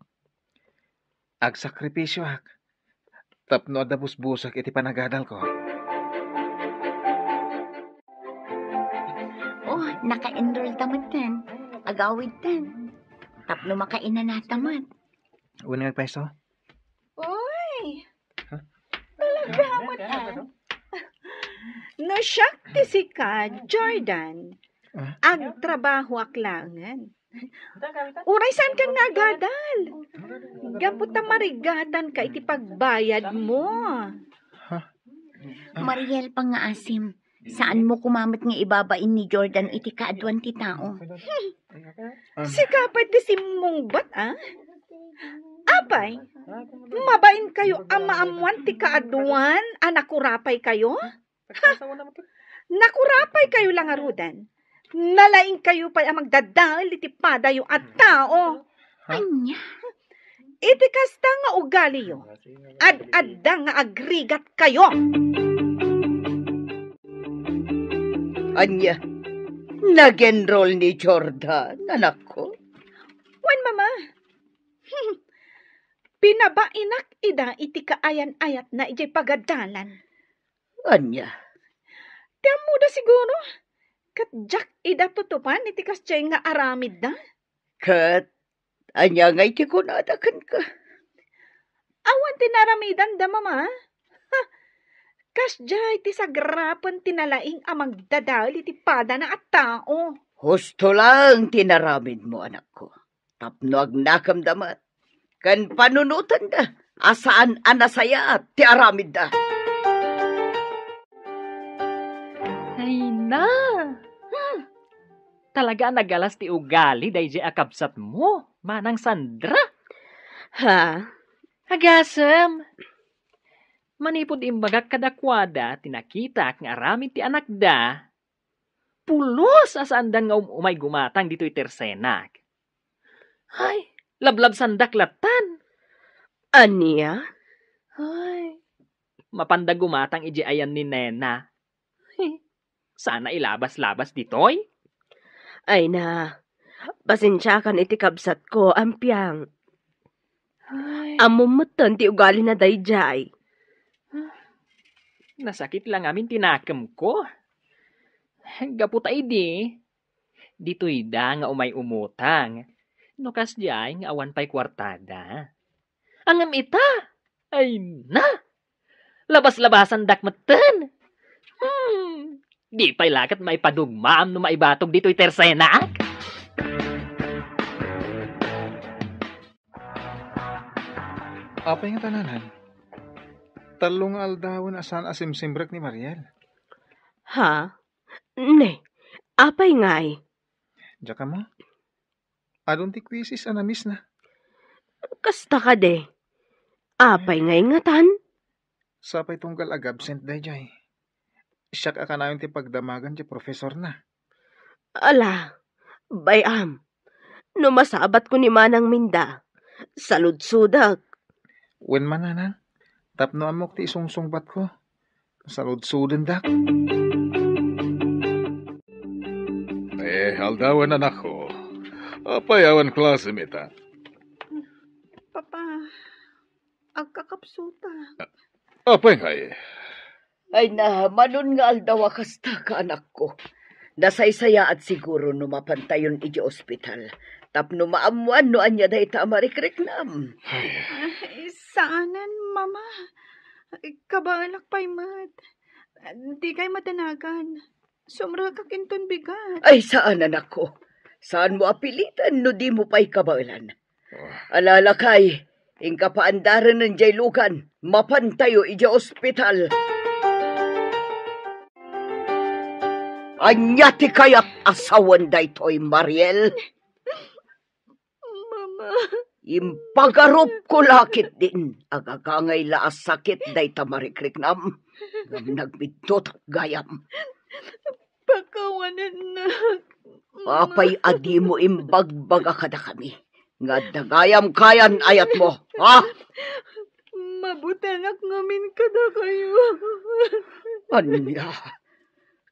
Agsakripisioak tapno adda busbusek iti panagadalko. Oh, naka-enroll ta metten. Agawid ten. Tapno makainanata met. Wen nga agpayso? Uy! Ha? Talaga met, ah. No siak ti sika, Jordan, ah, agtrabahoak laengen. Uray saankan nga agadal. Gapu ta marigatanka iti pagbayadmo. Ha? Mariel, pangngaasim, saanmo koma met nga ibabain ni Jordan iti kaaduan ti tao. Ah. Sika pay ti simmungbat, a? Apay, mabain kayo a maammoan ti kaaduan a nakurapay kayo? Ha? Nakurapay kayo la ngaruden. Nalaing kayo pay a magdadael iti padayo a tao. Ha? Ania? Iti kasta nga ugaliyo, ad-adda nga agrigat kayo. Ania? Nag-enroll ni Jordan, anakko? Wen, Mama. Pinabainak ida iti kaayan-ayatna idiay pagadalan. Ania? Ti ammoda siguro, ket diak ida tutupan iti kasdiay nga aramidda. Ket ania ngay ti kunada kenka? Awan ti naaramidanda, Mama. Ha, kasdiay ti sagrapen ti nalaing a magdadael iti padana a tao. Husto laeng ti naramidmo, anakko. Tapno agnakemda met, ken panunotenda a saan a nasayaat ti aramidda. Ay na! Hmm. Talaga a nagalas ti ugali daydiay a kabsatmo, Manang Sandra. Ha? Agasem, manipud imbagak kadakuada ti nakitak nga aramid ti anakda, pulos a saandan nga um-, umay gumatang ditoy tersenak. Ay, lablabsandak lattan. Ania? Ay, mapanda gumatang idiay ayan ni Nena. Sana ilabas-labas ditoy. Ay na, pasensiakan iti kabsatko, Ampiang. Ay. Ammom metten ti ugalina daydiay. Nasakit la ngamin ti nakemko. Gapu ta idi, ditoyda nga umay umutang. No kasdiay nga awan pay kuartada. Ngem ita, ay na! Labas-labasandak metten. Hmm, di pay la ket maipadugmaam no maibatog ditoy tersenak. Apay nga tananan? Tallo nga aldawen a saan a simsimrek ni Mariel. Ha? Ne, apay ngay? Diak ammo. Adun ti quizzes a na-miss na. Kasta kadi. Apay ngay ngatan? Sapay tunggal ag-absent daydiay. Siak a kanayon ti pagdamagan ti profesorna. Ala, bay-am. No masabatko ni Manang Minda, saludsodek. Wen man, Nanang, tapno ammok ti isungsungbatko, saludsodendak. Eh, aldawen, anakko. Apay awan klasem ita? Papa, agkakapsutak. Apay ngay? Ay na, manon nga aldaw a kasta ka, anakko. Nasaysayaat siguro no mapantayon idiay ospital. Tapno maammoan no ania dayta a marikriknam. Ay. Ay, saanen, Mama. Kabaelak pay met. Dikay madanagan. Sumrekak inton bigat. Ay, saan, anakko. Saanmo a piliten no dimo pay kabaelan. Ah. Ala, lakay, inka paandarenen diay lugan, mapantayo idiay ospital. Ania ti kayat a sawen daytoy, Mariel? Mama. Impagarupko la ketdin, agagangay la a sakit dayta marikriknam, ngem nagbiddutak gayam. Pakawanennak, Mama. Apay a dimo imbagbaga kadakami nga adda gayam kayan ayatmo, ha? Mabutengak ngamin kadakayo. Ania?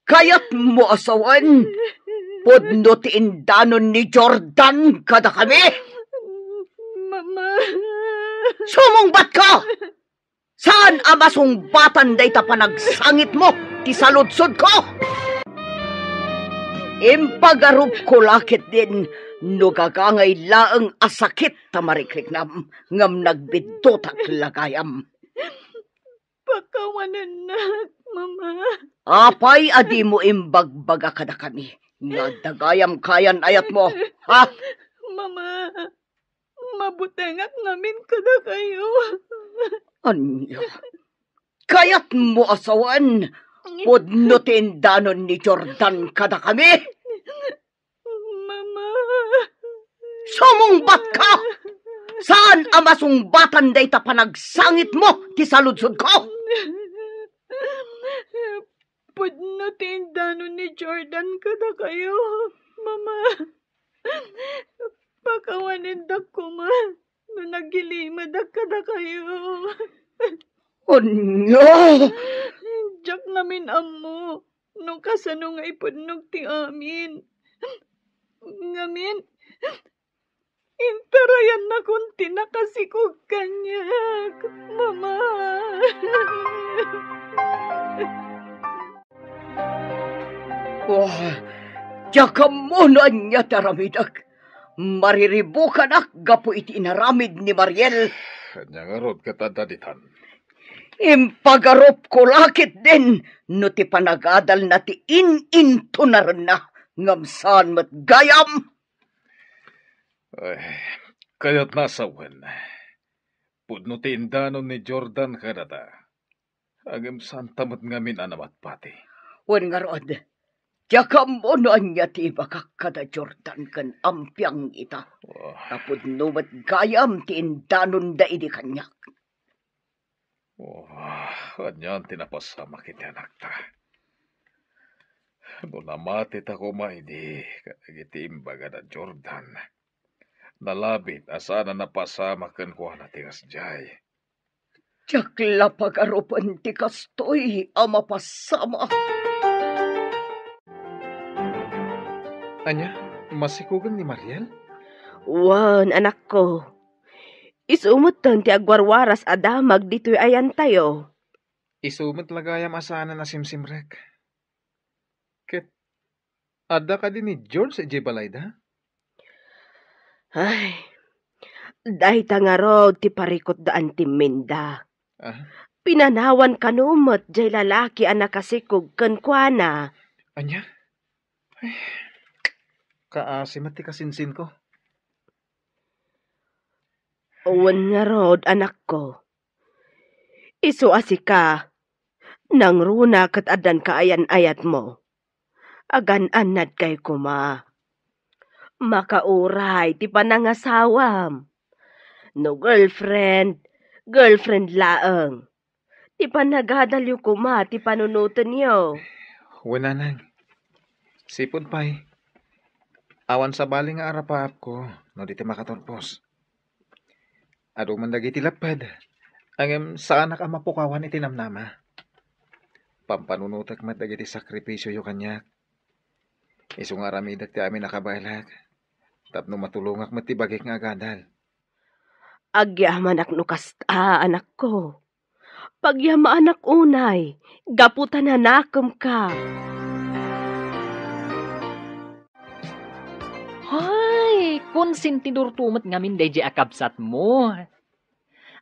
Kayatmo a sawen? Pudno ti indanon ni Jordan kadakami? Mama. Sumungbatka! Saan a masungbatan dayta panagsangitmo ti saludsodko? Impagarupko la ketdin no gagangay laeng a sakit ta marikriknam, ngem nagbiddutak la gayam. Pakawanennak, Mama. Apay a dimo imbagbaga kadakami nga adda gayam kayan ayatmo, ha? Mama, mabutengak ngamin kadakayo. Ania? Kayatmo a sawen? Pudno ti indanon ni Jordan kadakami? Mama. Sumungbatka! Saan a masungbatan dayta panagsangitmo ti saludsodko? Pudno ti indanon ni Jordan kadakayo, Mama. Pakawanendak koma no nagilimedak kadakayo. Ania? Diak ngamin ammo no kasano nga ipudnog ti amin. Ngamin, intarayannakon ti nakasikog kaniak, Mama. Wah, diak ammo no ania ti aramidek. Mariribukanak gapu iti inaramid ni Mariel. Ania ngarud ket adda ditan? Impagarupko la ketdin no ti panagadalna ti in-intunarenna, ngem saan met gayam. Ay, kayatna a sawen, pudno ti indanon ni Jordan kadata. Ngem saanta met ngamin a namatpati. Wen ngarud, diak ammo no ania ti ibagak kada Jordan ken Ampiang ita. Oh. Ta pudno met gayam ti indanonda idi kaniak. Oh, anian ti napasamak iti anakta? No namatita koma idi kadagiti imbagada Jordan, nalabit a saan a napasamak kenkuana ti kasdiay. Diak la pagarupen ti kastoy a mapasamak. Ania, masikogen ni Mariel? Wen, anakko. Isu metten ti agwarwaras a damag ditoy ayantayo. Isu met la gayam a saanen a simsimrek. Ket adda kadi ni George idiay balayda? Ay, dayta ngarud ti parikutda Auntie Minda. Ah? Pinanawan kano met jay lalaki a nakasikog kenkuana. Ania? Ay, kaasi met ti kasinsinko. Wen ngarud, anakko. Isu a sika, nangruna ket addan kaayan-ayatmo. Agan-annadkay koma. Makauray ti panangasawam. No girlfriend, girlfriend laeng. Ti panagadalyo koma ti panunotenyo. Wen, nanang. Sipud pay, awan sabali nga arapaapko no di ti makaturpos. Adu man dagiti lapped, ngem saanak a mapukawan iti namnama. Pampanunotek met dagiti sakripisioyo kaniak. Isu nga aramidek ti amin a kabaelak, tapno matulongak met ti bagik nga agadal. Agyamanak no kasta, anakko. Pagyamaanak unay, gapu ta nanakemka. Hay, konsentidorto met ngamin daydiay a kabsatmo.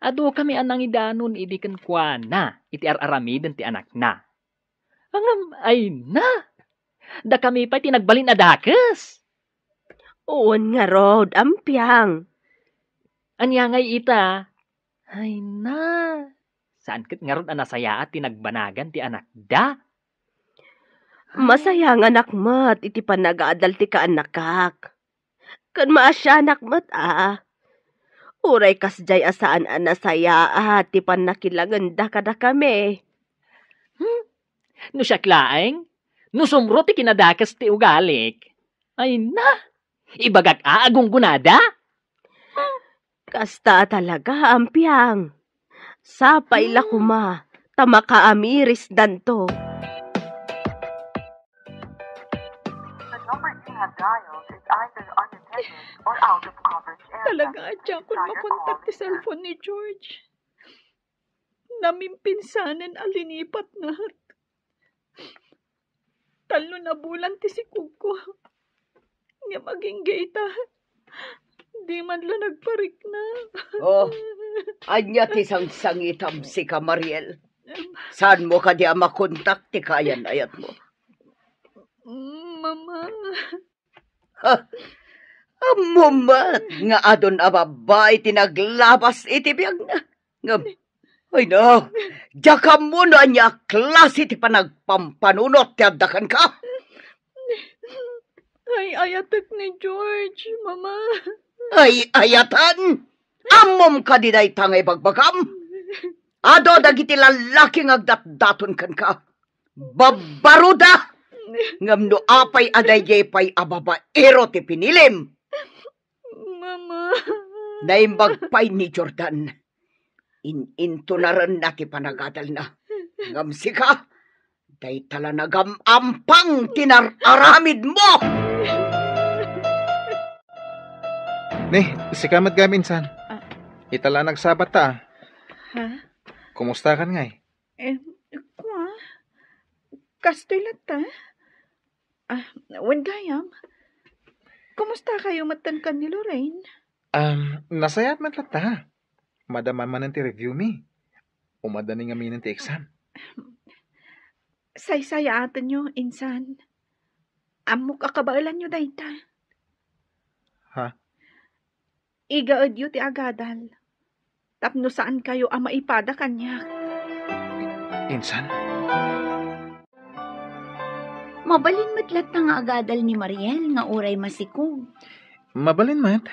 Adukami a nangidanon idi kenkuana iti ar-aramiden ti anakna. Ngem, ay na! Dakami pay ti nagbalin a dakes. Wen ngarud, Ampiang. Ania ngay ita? Ay na! Saan ket ngarud a nasayaat ti nagbanagan ti anakda? Masayanganak met iti panagadal ti kaannakak. Ken maasianak met a. Uray kasdiay a saan a nasayaat ti pannakilangenda kadakami. Hmm? No siak laeng, no sumro ti kinadakes ti ugalik. Ay na! Ibagak a, agunggonada? Kasta a talaga, Ampiang. Sapay la koma, ta makaamirisdanto. The number you have dialed is either unattended or out of coverage area. Talaga a diakon makontak ti cellphone ni George. Namimpinsanen a linipatnak. Tallo a bulan ti sikogko. Ngem agingga ita, di man la nagparikna. Oh, ania ti sangsangitam, sika, Mariel? Saanmo kadi a makontak ti kaayan-ayatmo? Mama. Ha? Ammom met nga adun a babbai ti naglabas iti biagna. Ngem, ay na, diak ammo no ania a klase ti panagpampanunot ti adda kenka. Ay-ayatek ni George, Mama. Ay-ayatan? Ammom kadi dayta nga ibagbagam? Adu dagiti lallaki nga agdatdaton kenka. Babbaruda! Ngem no apay a daydiay pay a babaero ti pinilim? Mama. Naimbag pay ni Jordan. In-intunarenna ti panagadalna. Ngem sika, dayta la nagam-ampang ti nar-aramidmo! Ni, sika met gayam, insan. Ah. Ita la nagsabat ta, ah. Ha? Kumustakan ngay? Eh, kua, kastoy latta. Ah, wen gayam. Kumusta kayo metten ken ni Lorraine? Um, nasayaat met latta. Madama manen ti review mi. Umadda ni ngaminen ti exam. Saysayaatenyo, insan. Ammok a kabaelanyo dayta. Ha? Igaedyo ti agadal tapno saankayo a maipada kaniak. Insan? Mabalin met latta nga agadal ni Mariel nga uray masikog. Mabalin met.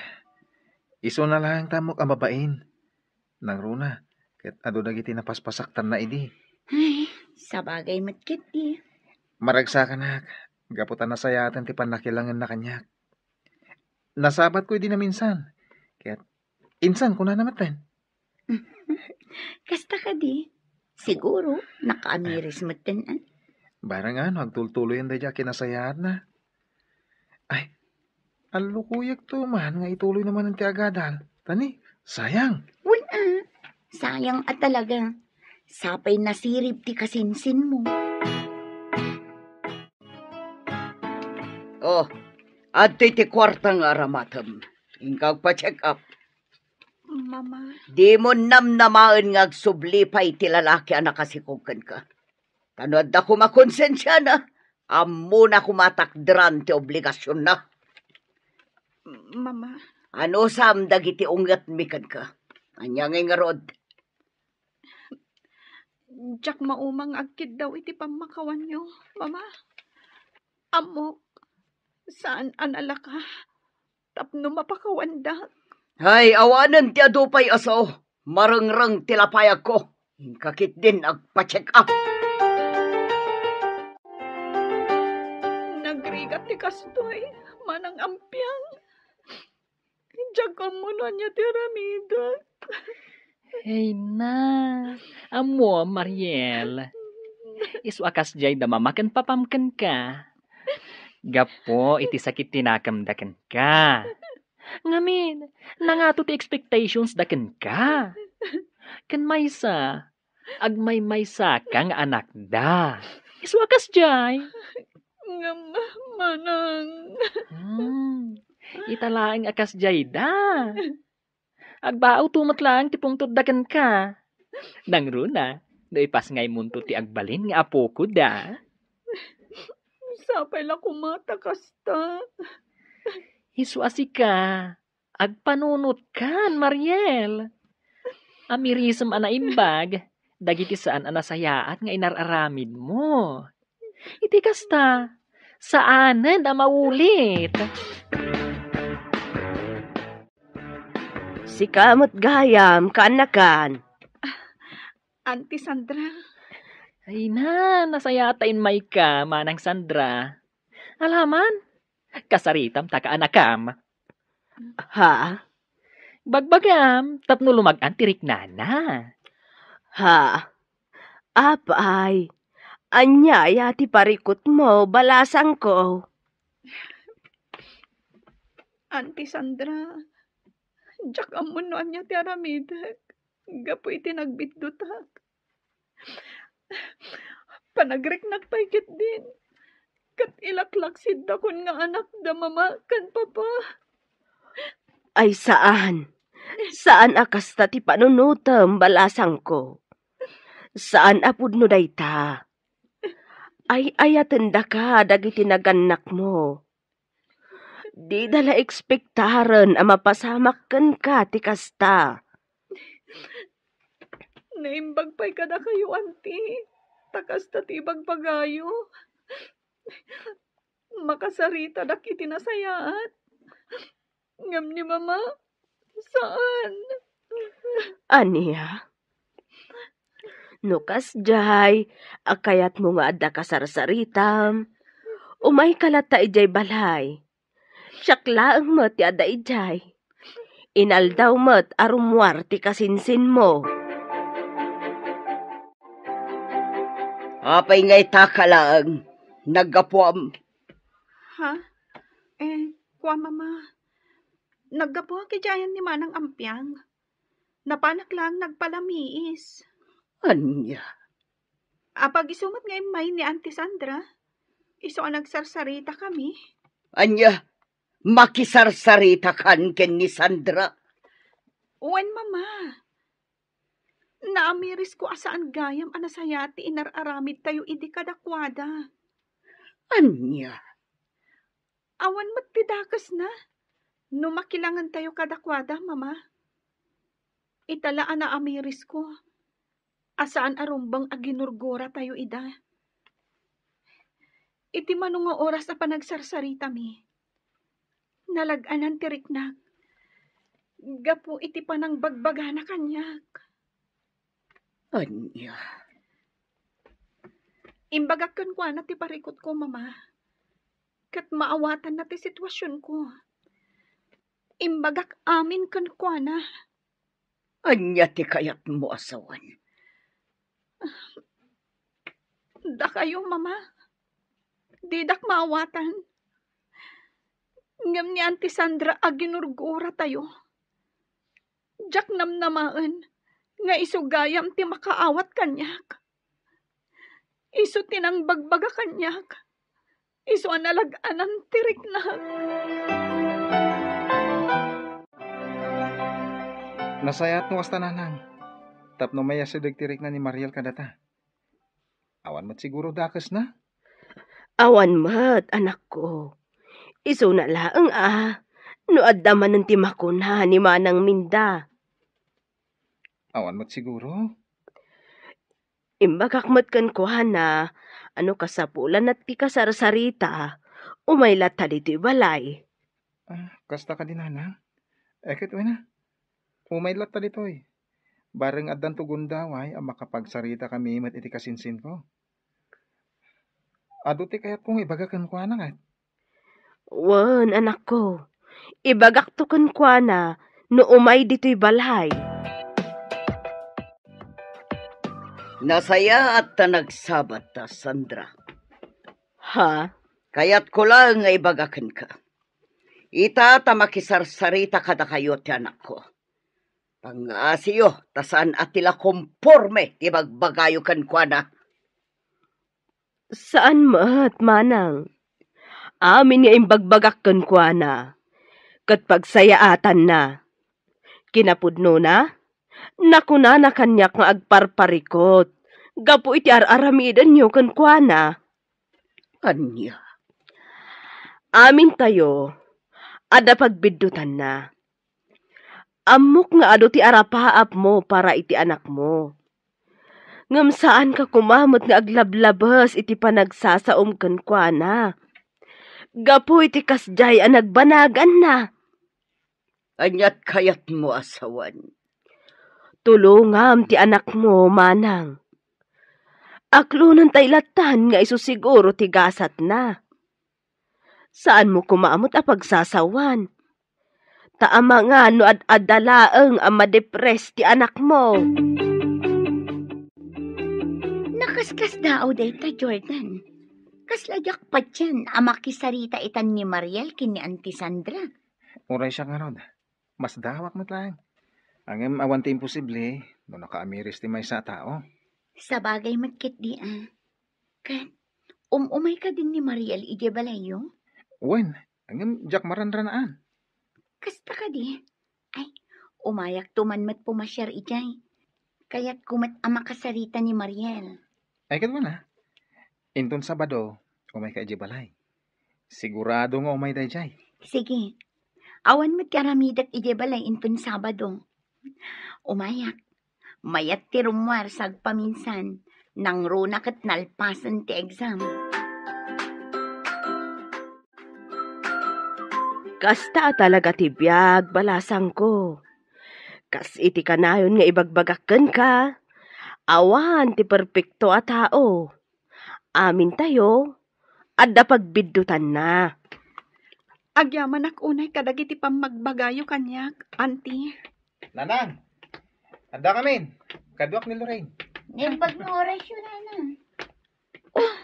Isuna laeng ta ammok a mabain. Nangruna, ket adu dagiti napaspasaktanna idi. Ay, sabagay met ketdi. Maragsakanak, gapu ta nasayaaten ti pannakilangenna kaniak. Nasabatko idi naminsan. Ket, insan, kunana metten. Kasta kadi? Siguro, nakaamiris metten, ah. Barang ano, agtultuloyen daydi a kinasayaatna. Ay, allukuyek to man nga ituloy na manen ti agadal. Tani, sayang. Wen, ah. Sayang a talaga. Sapay nasirib ti kasinsinmo. Oh, adtoy ti kuarta nga aramatem. Inka agpa-check up. Mama. Dimo namnamaen nga agsubli pay ti lalaki a nakasikog kenka. Ta no adda koma konsensiana, ammona koma a takderan ti obligasionna. Mama. Anusam dagiti ungetmi kenka? Ania ngay ngarud? Diak mauma nga agkiddaw iti pammakawanyo, Mama. Ammok, saan a nalaka tapno mapakawandak. Hay, awanen ti adu pay a sao. Marengreng ti lapayagko. Inka ketdin agpa-check up. Nagrigat ti kastoy, manang Ampiang. Diak ammo no ania ti aramidek. Hey na, ammo, Mariel. Isu a kasdiay da mama ken papam kenka. Gapu iti sakit ti nakemda kenka. Ngamin, nangato ti expectations da kenka. Ken maysa, agmaymaysaka nga anakda. Isu a kasdiay. Ngem, manang. Hmm, ita laeng a kasdiay da. Agbaawto met laeng ti pungtotda kenka. Nangruna, no ipasngaymonto ti agbalin nga apokoda. Sapay la koma ta kasta. Isu a sika, agpanunotkan, Mariel. Amirisem a naimbag dagiti saan a nasayaat nga inar-aramidmo. Iti kasta, saanen a maulit. Sika met gayam, kaanakan. Auntie Sandra. Ay na, nasayaat ta immayka, Manang Sandra. Alaman, kasaritam ta kaanakam. Ha? Bagbagam, tapno lumag-an ti riknana. Ha? Apay, ania aya ti parikutmo, balasangko? Auntie Sandra, diak ammo no ania ti aramidek gapu iti nagbiddutak. Panagriknak pay ketdin, ket ilaklaksiddakon nga anakda mama ken papa. Ay, saan. Saan a kasta ti panunotem, balasangko. Saan a pudno dayta. Ay-ayatendaka dagiti nagannakmo. Dida la ekspektaren a mapasamak kenka ti kasta. Naimbag pay kadakayo, Auntie, ta kasta ti ibagbagayo. Makasaritadak iti nasayaat. Ngem ni Mama, saan. Ania? No kasdiay a kayatmo nga adda kasarsaritam, umayka latta idiay balay. Siak laeng met ti adda idiay. Inaldaw met a rummuar ti kasinsinmo. Apay nga itaka laeng? Naggapuam? Ha? Eh, kua, Mama. Naggapuak idiayen ni Manang Ampiang. Napanak laeng nagpalamiis. Ania? Apag isu met nga immay ni Auntie Sandra? Isu a nagsarsarita kami? Ania? Makisarsaritakan ken ni Sandra? Wen, Mama. Naamirisko a saan gayam a nasayaat ti inar-aramidtayo idi kadakuada. Ania? Awan met ti dakesna no makilangentayo kadakuada, Mama. Ita la a naamirisko a saan a rumbeng a ginurguratayo ida. Iti mano nga oras a panagsarsaritami, nalag-anan ti riknak gapu iti panangbagbagana kaniak. Ania? Imbagak kenkuana ti parikutko, Mama, ket maawatanna ti situasionko. Imbagak amin kenkuana. Ania ti kayatmo a sawen? Dakayo, Mama, didak maawatan. Ngem ni Auntie Sandra a ginurguratayo, diak namnamaen nga isu gayam ti makaawat kaniak. Isu ti nangbagbaga kaniak. Isu a nalag-anan ti riknak. Nasayaat no kasta, Nanang, tapno mayasideg ti rikna ni Mariel kadata. Awan met siguro dakesna? Awan met, anakko. Isuna laeng a no adda manen ti makuna ni Manang Minda. Awan met siguro. Imbagak met kenkuana a no kasapulanna ti kasarsarita, umay latta ditoy balay. Ah, kasta kadi, Nanang? Eh, ket wen a, umay latta ditoy. Bareng addanto gundaway a makapagsaritakami met iti kasinsinko. Adu ti kayatko nga ibaga kenkuana ket. Wen, anakko, ibagakto kenkuana no umay ditoy balay. Nasayaat ta nagsabatta, Sandra. Ha? Kayatko laeng nga ibaga kenka. Ita ta makisarsarita kadakayo ti anakko. Pangngasiyo ta saan a ti la komporme ti bagbagayo kenkuana. Saan met, Manang. Amin nga imbagbagak kenkuana, ket pagsayaatanna. Kinapudnona, nakunana kaniak nga agparparikut gapu iti ar-aramidenyo kenkuana. Ania? Amintayo, adda pagbiddutanna. Ammok nga adu ti arapaapmo para iti anakmo. Ngem saanka koma met nga aglablabes iti panagsasaom kenkuana. Gapu iti kasdiay a nagbanaganna. Aniat kayatmo a sawen? Tulongam ti anakmo, Manang. Aklonentay lattan nga isu siguro ti gasatna. Saanmo koma met a pagsasawan. Ta amangan no ad-adda laeng a madepres ti anakmo. Nakaskasdaaw dayta, Jordan. Kasla diak patien a makisarita itan ni Mariel ken ni Auntie Sandra. Uray siak ngarud. Masdaawak met laeng. Ngem awan ti imposible no nakaamiris ti maysa a tao. Sabagay met ketdi a. Ket, um-umay kadin ni Mariel idiay balayyo? Wen, ngem diak maranranaan. Kasta kadi? Ay, umayakto man met pumasiar idiay. Kayatko met a makasarita ni Mariel. Ay, ket wen a. Inton Sabado, umayka idiay balay. Sigurado nga umay daydiay. Sige. Awan met ti aramidek idiay balay inton Sabado. Umayak. Mayat ti rummuar sa agpaminsan. Nangruna ket nalpasen ti exam. Kasta a talaga ti biag, balasangko. Kas iti kanayon nga ibagbagak kenka, awan ti perpekto a tao. Amintayo, adda pagbiddutanna. Agyamanak unay kadagiti pammagbagayo kaniak, Auntie. Nanang, adda kamin. Kaduak ni Lorraine. Naimbag nga orasyo, Nanang. Oh,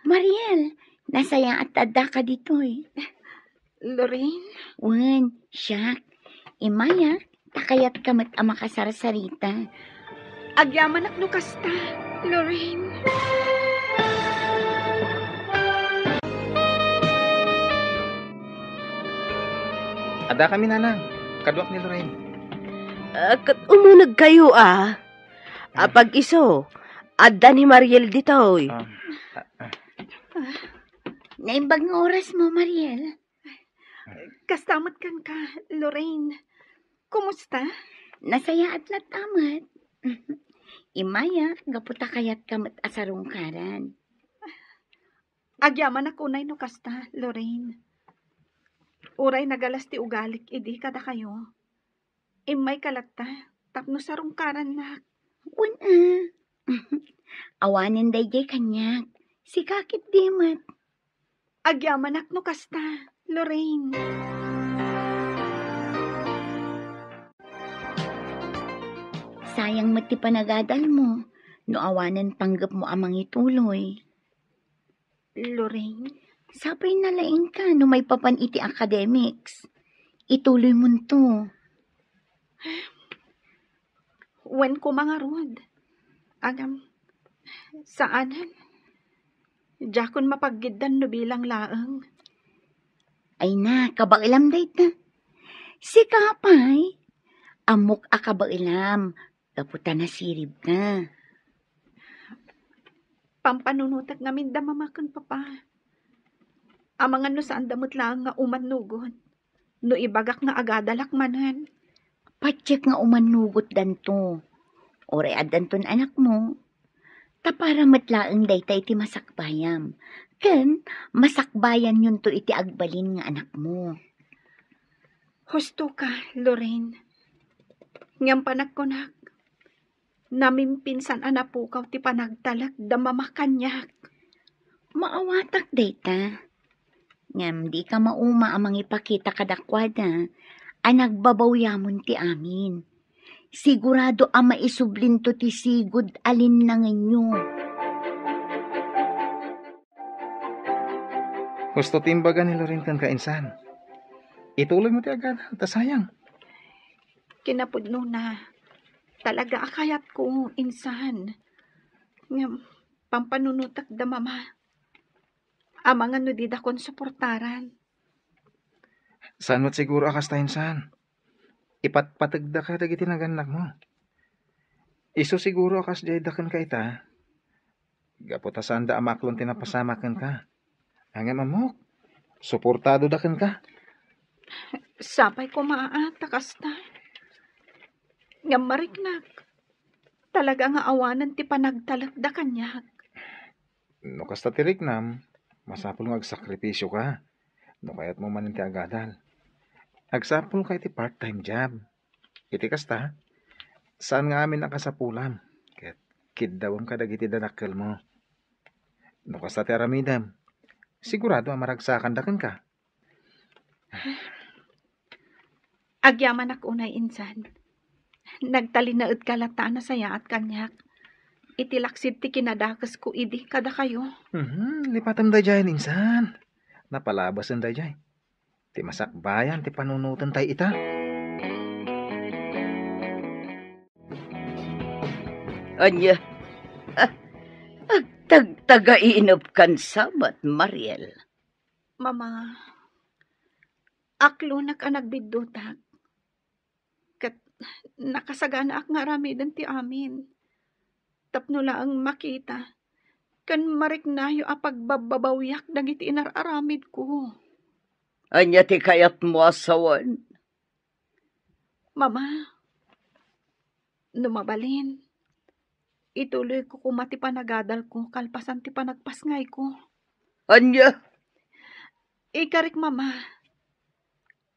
Mariel, nasayaat ta addaka ditoy. Lorraine? Wen, siak. Immaya, ta kayatka met a makasarsarita. Agyamanak no kasta, Lorraine. Adda kami, Nanang. Kaduak ni Lorraine. Ah, ket umunegkayo, a. Apag-isu, adda ni Mariel ditoy. Ah, ah, ah. Naimbag nga orasmo, Mariel. Kasta met kenka, Lorraine. Kumusta? Nasayaat latta met. Immaya, gapu ta kayatka met a sarungkaran. Agyamanak unay no kasta, Lorraine. Uray nagalas ti ugalik idi kadakayo. Immayka latta, tapno sarungkarannak. Wen a. Awanen daydiay kaniak. Sika ketdi met. Agyamanak no kasta, Lorraine. Sayang met ti panagadalmo no awanen panggepmo a mangituloy. Lorraine? Sapay nalaingka no maipapan iti academics. Ituloymonto. Wen koma ngarud. Agam, saanen. Diakon mapaggiddan no bilang laeng. Ay na, kabaelam dayta. Sika pay, ammok a kabaelam, gapu ta nasiribka. Pampanunotek ngamin da mama ken papa. Amangan no saanda met laeng nga umannugot. No ibagak nga agadalak manen. Patiek nga umannugotdanto. Uray addanton anakmo. Ta para met laeng dayta iti masakbayam. Ken masakbayanyonto iti agbalin nga anakmo. Husto ka, Lorraine. Ngem panagkunak, namimpinsan a napukaw ti panagtalek da mama kaniak. Maawatak dayta. Ngem dika mauma a mangipakita kadakuada a nagbabawyamon ti amin. Sigurado a maisublinto ti sigud a linnangenyo. Husto ti imbaga ni Lorraine kenka, insan. Ituloymo ti agadal, ta sayang. Kinapudnona, talaga a kayatko, insan. Ngem, pampanunotek da mama. Amangan no didakon suportaran. Saan met siguro a kasta, insan. Ipatpategdaka dagiti nagannakmo. Isu siguro a kasdiay da kenka ita. Gapu ta saanda a maaklon ti napasamak kenka. Ngem ammok, suportado da kenka. Sapay koma a ta kasta. Ngem mariknak, talaga nga awanen ti panagtalek da kaniak. No kasta ti riknam, masapul nga agsakripisio ka. No kayatmo manen ti agadal, agsapul ka iti part-time job. Iti kasta, saan nga amin a kasapulam ket kiddawem kadagiti dadakkelmo. No kasta ti aramidem, sigurado a maragsakan da kenka. Agyamanak unay, insan. Nagtalinaedka latta a nasayaat kaniak iti laksid ti kinadakesko idi kadakayo. Mhm, lipatem daydiayen, insan. Napalabasen daydiay. Ti masakbayan ti panunoten tay ita. Ania? Ah, agtagtagainep kan sabat, Mariel. Mama, aklonak a nagbiddutak. Ket nakasaganaak nga aramiden ti amin. Tapno laeng makita ken mariknayo a pagbabbabawiak dagiti inar-aramidko. Ania ti kayatmo a sawen? Mama, no mabalin, ituloyko koma ti panagadalko kalpasan ti panagpasngayko. Ania? Ikarik, Mama,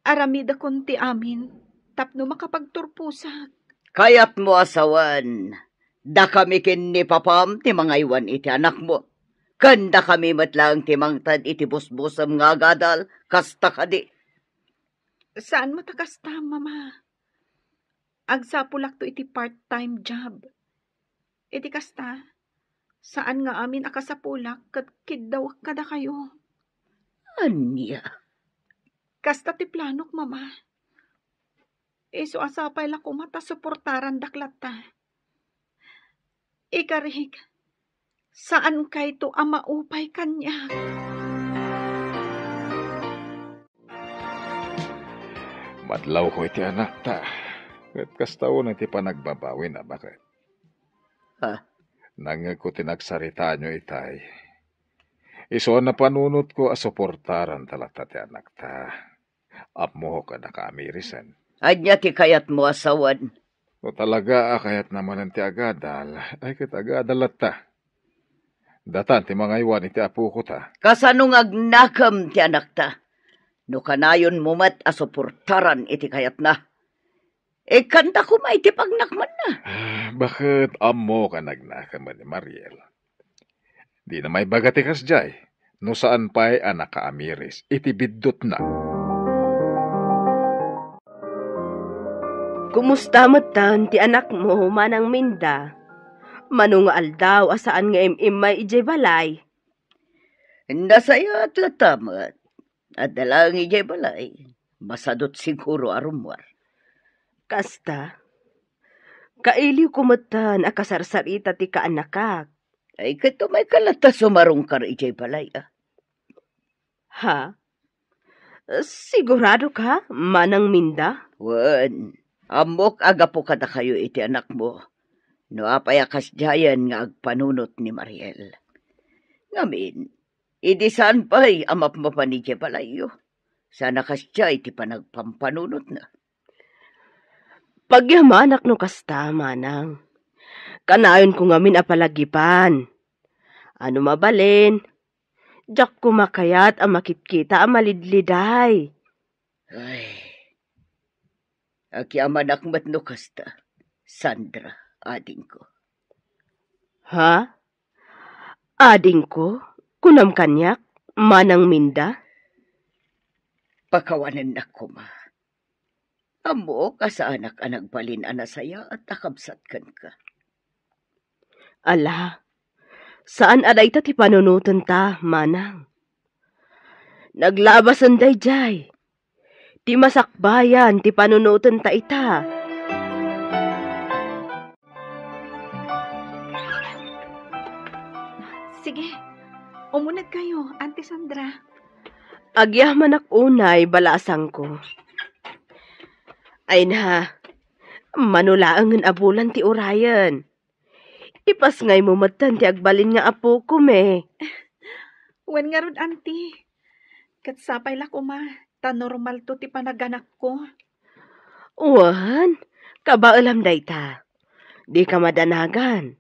aramidakon ti amin tapno makapagturposak. Kayatmo a sawen, dakami ken ni papam ti mangaywan iti anakmo, ken dakami met laeng ti mangted iti busbusem nga agadal, kasta kadi? Saan met a kasta, Mama. Agsapulakto iti part-time job. Iti kasta, saan nga amin a kasapulak ket kiddawak kadakayo. Ania? Kasta ti planok, Mama. Isu a sapay la koma ta suportarandak latta. Ikarik, saankayto a maupay kaniak. Madlawko iti anakta, ket kasta unay ti panagbabawina, baket. Ha? Nangngegko ti nagsaritaanyo itay. Isu a napanunotko a suportaranta latta ti anakta. Ammok a nakaamirisan. Ania ti kayatmo a sawen? No talaga a kayatna manen ti agadal, ay ket agadal latta. Datan ti mangaywan iti apoko ta. Kasano nga agnakem ti anakta? No kanayonmo met a suportaran iti kayatna, ikkanta koma iti pagnakmanna. Ah, baket ammok a nagnakem ni Mariel. Dina maibaga ti kasdiay, no saan pay a nakaamiris iti biddutna. Kumusta metten ti anakmo, Manang Minda? Mano nga aldaw a saan nga im-immay idiay balay? Nasayaat latta met. Adda laeng idiay balay. Masadut siguro a rummuar. Kasta, kailiwko metten a kasarsarita ti kaanakak. Ay, ket umayka latta sumarungkar idiay balay, a? Ha? Sigurado ka, Manang Minda? Wen, ammok a gapu kadakayo iti anakmo. No apay a kasdiayen nga agpanunot ni Mariel. Ngamin, idi saan pay a mapmapan idiay balayyo, saan a kasdiay ti panagpampanunotna. Pagyamanak no kasta, Manang. Kanayonko ngamin a palagipan. Ano mabalin, diak koma kayat a makitkita a malidliday. Ay, agyamanak met no kasta, Sandra, adingko. Ha? Adingko? Kunam kaniak, Manang Minda? Pakawanennak koma. Ammok a saanak a nagbalin a nasayaat a kabsat kenka. Ala, saan a dayta ti panunotenta, Manang. Naglabasen daydiay. Ti masakbayan ti panunotenta ita. Sige, umunegkayo, Auntie Sandra. Agyamanak unay, balasangko. Ay na, mano laengen a bulan ti urayen. Ipasngaymo metten ti agbalin nga apokome. Wen ngarud, Auntie. Ket sapay la koma, ta normalto ti panaganakko. Wen, kabaelam dayta. Dika madanagan.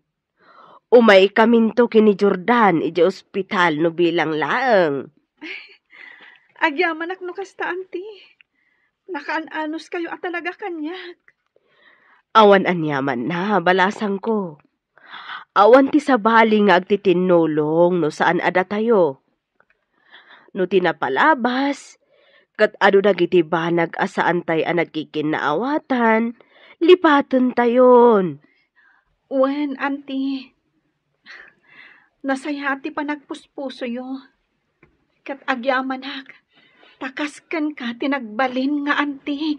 Umaykaminto ken ni Jordan idiay ospital no bilang laeng. Agyamanak no kasta, Auntie. Nakaan-anuskayo a talaga kaniak. Awan aniamanna, balasangko. Awan ti sabali nga agtitinnulong no saan a datayo. No ti napalabas, ket adu dagiti banag a saantay a nagkikinnaawatan, lipatentayon. Wen, Auntie. Nasayaat ti panagpuspusoyo. Ket agyamanak, ta kas kenka ti nagbalin nga Auntie.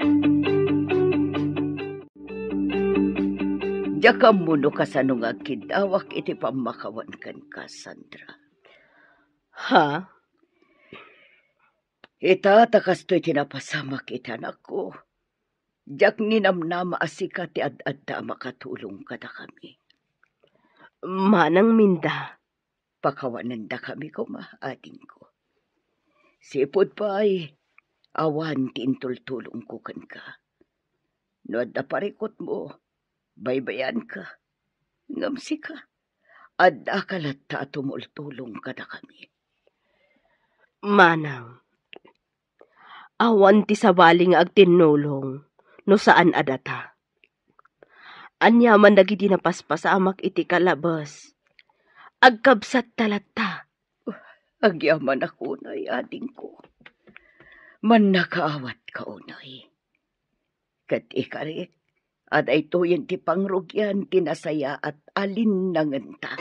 Diak ammo no kasano nga agkiddawak iti pammakawan kenka, Sandra. Ha? Ita, ta kastoy ti napasamak iti anakko, diak ninamnama a sika ti ad-adda a makatulong kadakami. Manang Minda. Pakawanendakami koma, adingko. Sipud pay, awan ti intultulongko kenka. No adda parikutmo, baybayanka. Ngem sika, addaka latta a tumultulong kadakami. Manang, awan ti sabali nga agtinnulong no saan a data. Ania man dagiti napaspasamak iti kalabes? Agkabsatta latta. Agyamanak unay, adingko. Mannakaawat ka unay. Ket ikarik, a daytoyen ti pangrugian ti nasayaat a linnangenta.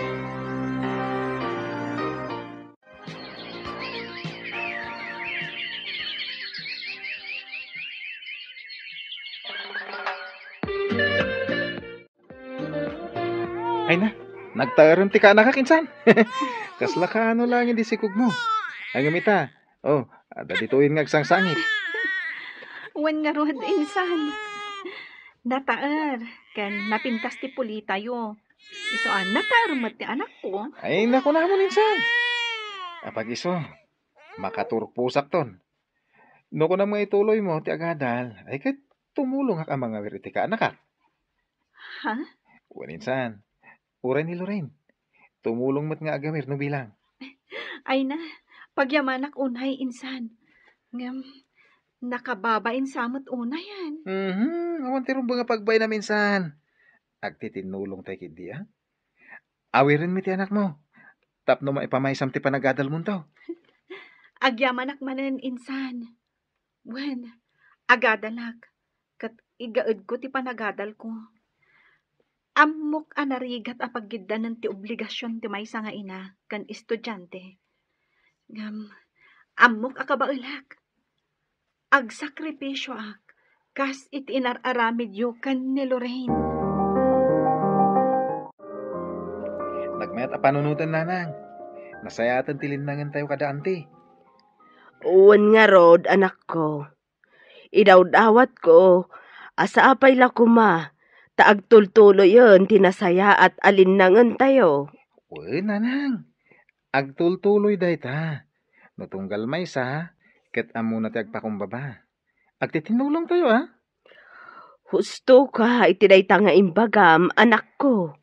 Ay na, nagtaerem ti kaanakak insan. Kasla kaano laeng di sikogmo. Ay, ngem ita, oh, adda ditoyen nga agsangsangit. Wen ngarud, insan. Nataer, ken napintas ti pulitayo. Isu a, nataer met ti anakko. Ay, nakunamon insan. Apag-isu, makaturposakton. No kunam nga ituloymo ti agadal, ay ket tumulongak a mangawir iti kaanakak. Ha? Wen insan, uray ni Lorraine. Tumulong met nga agawir no bilang. Ay na, pagyamanak unay insan. Ngem, nakababain sa met unayen. Mhm, awan ti rumbeng a pagbainam insan. Agtitinnulongtay ketdi, a? Awirenmi ti anakmo tapno maipamaysam ti panagadalmonto. Agyamanak manen insan. Wen, agadalak, ket igaedko ti panagadalko. Ammok a narigat a pagiddanen ti obligasion ti maysa nga ina ken estudiante. Ngem, ammok a kabaelak. Agsakripisioak kas iti inar-aramidyo ken ni Lorraine. Nagmayat a panunoten, nanang. Nasayaaten ti linnangentayo kada anti. Wen ngarud, anakko. Idawdawatko a sapay la koma ta agtultuloyen ti nasayaat a linnangentayo. Wen, nanang. Agtultuloy dayta. No tunggal maysa, ket ammona ti agpakumbaba. Agtitinnulongtayo, a? Husto ka iti dayta nga imbagam, anakko.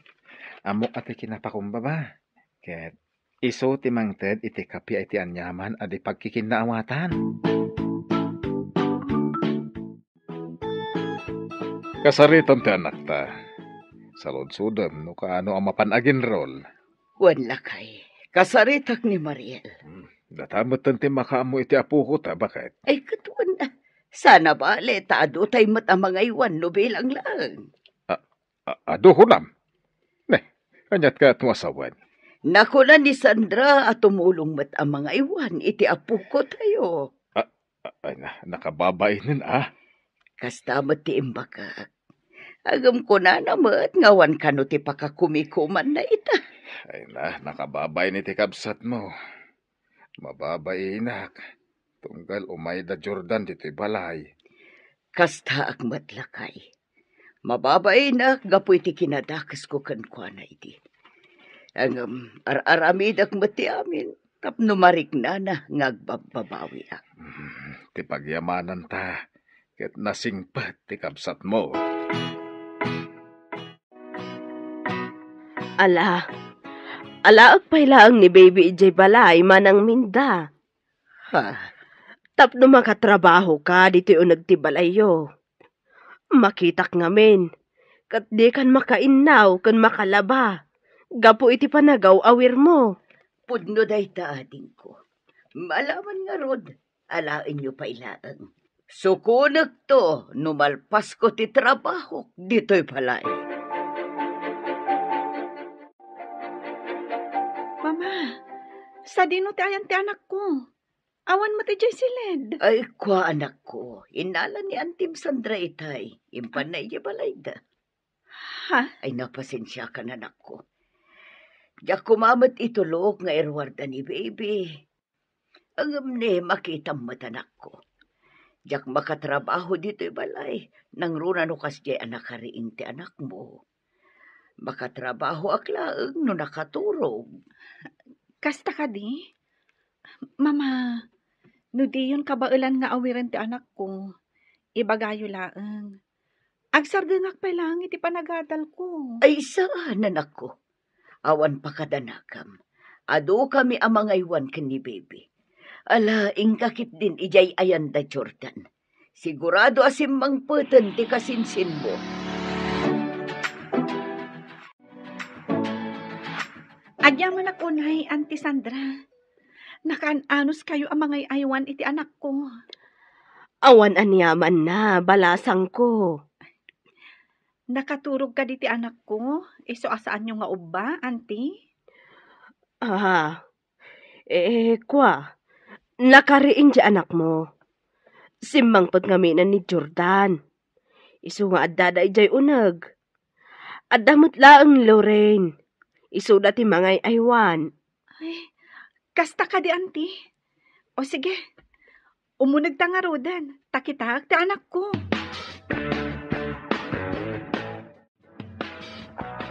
Ammok a ti kinapakumbaba. Ket isu ti mangted iti kappia iti aniaman a di pagkikinnaawatan. Kasaritam ti anakta. Saludsodem no kaano a mapan aginrol. Wen lakay, kasaritak ni Mariel. Hmm, data metten ti makaammo iti apoko ta, baket? Ay, ket wen, sana bale, ta adutay met a mangaywan no bilang laeng. A-, a-, adu kunam? Ne, aniat kayat no a sawen? Nakuna ni Sandra a tumulong met a mangaywan iti apoko tayo. A-, a-, ay na, nakababainen, a? Kasta met ti imbagak. Ngem kunana met nga awan kano ti pakakumikumanna ita. Ay na, nakababain iti kabsatmo. Mababainak, tunggal umayda Jordan ditoy balay. Kastaak met, lakay. Mababainak gapu iti kinadakesko kenkuana idi. Ngem ar-aramidek met ti amin tapno mariknana nga agbabbabawiak. Mm, ti pagyamananta ket nasingpet ti kabsatmo. Ala, alaek pay laeng ni baby idiay balay, Manang Minda. Ha? Tapno makatrabaho ka ditoy uneg ti balayyo. Makitak ngamin, ket dikan makainnaw ken makalaba, gapu iti panagaw-awirmo. Pudno dayta, adingko. Malaman ngarud, alaenyo pay laeng. Sukonekto no malpasko ti trabahok ditoy balay. Mama, sadino ti ayan ti anakko? Awan met idiay siled. Ay, kua, anakko. Innala ni Antim Sandra itay. Impanna idiay balayda. Ha? Ay, napasensiakan, anakko. Diak koma met itulok nga iruarda ni baby. Ngem ne, makitam met, anakko. Diak makatrabaho ditoy balay. Nangruna no kasdiay a nakariing ti anakmo. Makatrabahoak laeng no nakaturog. Kasta kadi? Mama, no diyon kabaelan nga awiren ti anakko, ibagayo laeng. Agsardengak pay laeng iti panagadalko. Ay, saan, anakko. Awan pakadanakam. Adukami a mangaywan ken ni baby. Ala, inka ketdin idiay ayanda Jordan. Sigurado a simmangpeten ti kasinsinmo. Agyamanak unay, Auntie Sandra. Nakaan-anos kayo a mangay-aywan iti anakko. Awan aniamanna, balasangko. Nakaturog kadi ti anakko? Isu a saanyo nga ubba, Auntie? Ah, eh, kua, nakariing ti anakmo. Simmangpet ngamin ni Jordan. Isu nga addada idiay uneg. Adda met laeng ni Lorraine. Isuda ti mangay-aywan. Ay, kasta kadi, Auntie? O sige, umunegta ngaruden, ta kitaek ti anakko.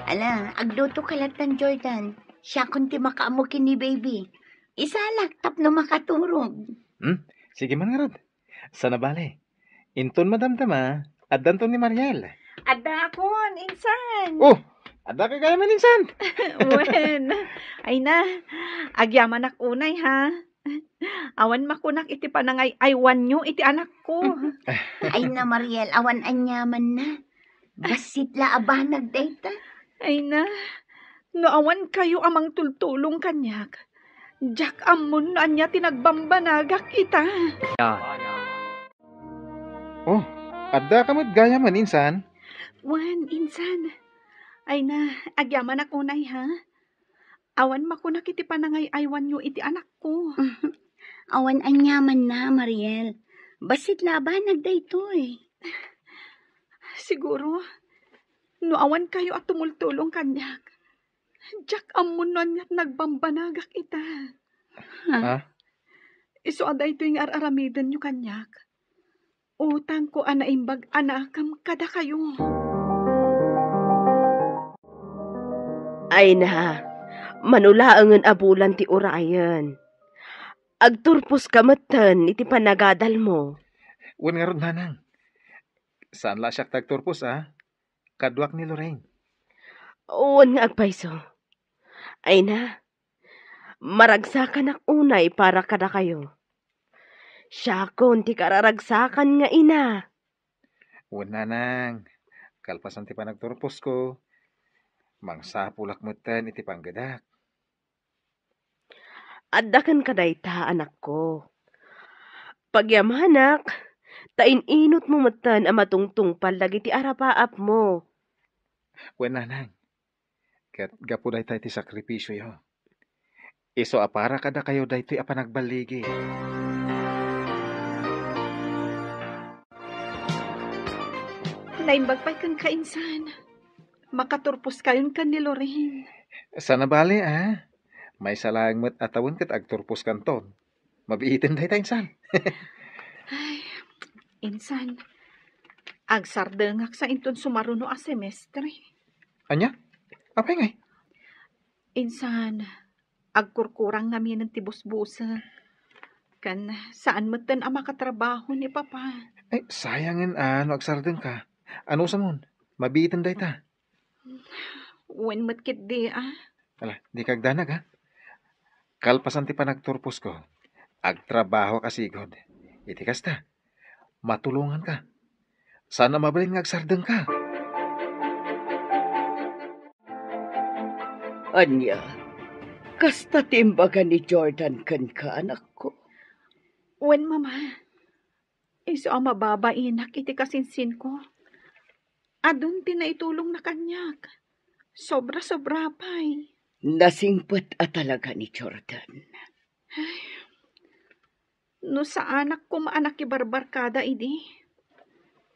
Ala, agluto ka latta, Jordan. Siakon ti makaammo ken ni baby. Isalak tapno makaturog. Hmm? Sige man ngarud. Saan a bale. Inton madamdama, addanton ni Mariel. Addaakon, insan. Oh, adda ka gayamen, insan. Wen. Ay na, agyamanak unay, ha? Awan makunak iti panangay-aywanyo iti anakko. Ay na, Mariel, awan aniamanna. Bassit la a banag dayta. Ay na, no awan kayo a mangtultulong kaniak, diak ammon no ania ti nagbambanagak ita. Oh, adda ka met gayamen, insan? Wen, insan. Ay na, agyamanak unay, ha? Awan makunak iti panangay-aywanyo iti anakko. Awan aniamanna, Mariel. Bassit la a banag daytoy. Siguro, no awan kayo a tumultulong kaniak, diak ammon no ania ti nagbambanagak ita. Ha? Isu a daytoy nga ar-aramidenyo kaniak. Utangko a naimbag a naakem kadakayo. Ay na, mano laengen a bulan ti urayen. Agturposka metten iti panagadalmo. Wen ngarud, nanang. Saan la siak ti agturpos, a? Kaduak ni Lorraine. Wen nga agpayso. Ay na, maragsakanak unay para kadakayo. Siakon ti kararagsakan nga ina. Wen, nanang, kalpasan ti panagturposko, mangsapulak metten iti panggedak. Adda kenka dayta, anakko. Pagyamanak, ta in-inutmo metten a matungtungpal dagiti arapaapmo. Wen, nanang, ket gapu dayta iti sakripisioyo, isu a para kadakayo daytoy a panagballigi. Naimbag pay kenka, insan. Makaturposkayon ken ni Lorraine. Saan a bale, a? Maysa laeng met a tawen ket agturposkanton. Mabiiten dayta, insan. Ay, insan, agsardengak sa inton sumaruno a semestre. Ania? Apay ngay? Insan, agkurkurang ngaminen ti busbusek. Ken saan metten a makatrabaho ni Papa. Ay, sayangen a no agsardengka. Anusamon, mabiiten dayta. Wen met ketdi, a. Ala, dika agdanag, a. Kalpasan ti panagturposko, agtrabahok a sigud. Iti kasta, matulonganka. Saan a mabalin nga agsardengka. Ania, kasta ti imbaga ni Jordan kenka, anakko? Wen, Mama. Isu a mababainak iti kasinsinko. Adun ti naitulongna kaniak. Sobra-sobra pay. Nasingpet a talaga ni Jordan. Ay, no saanak koma a nakibarbarkada idi,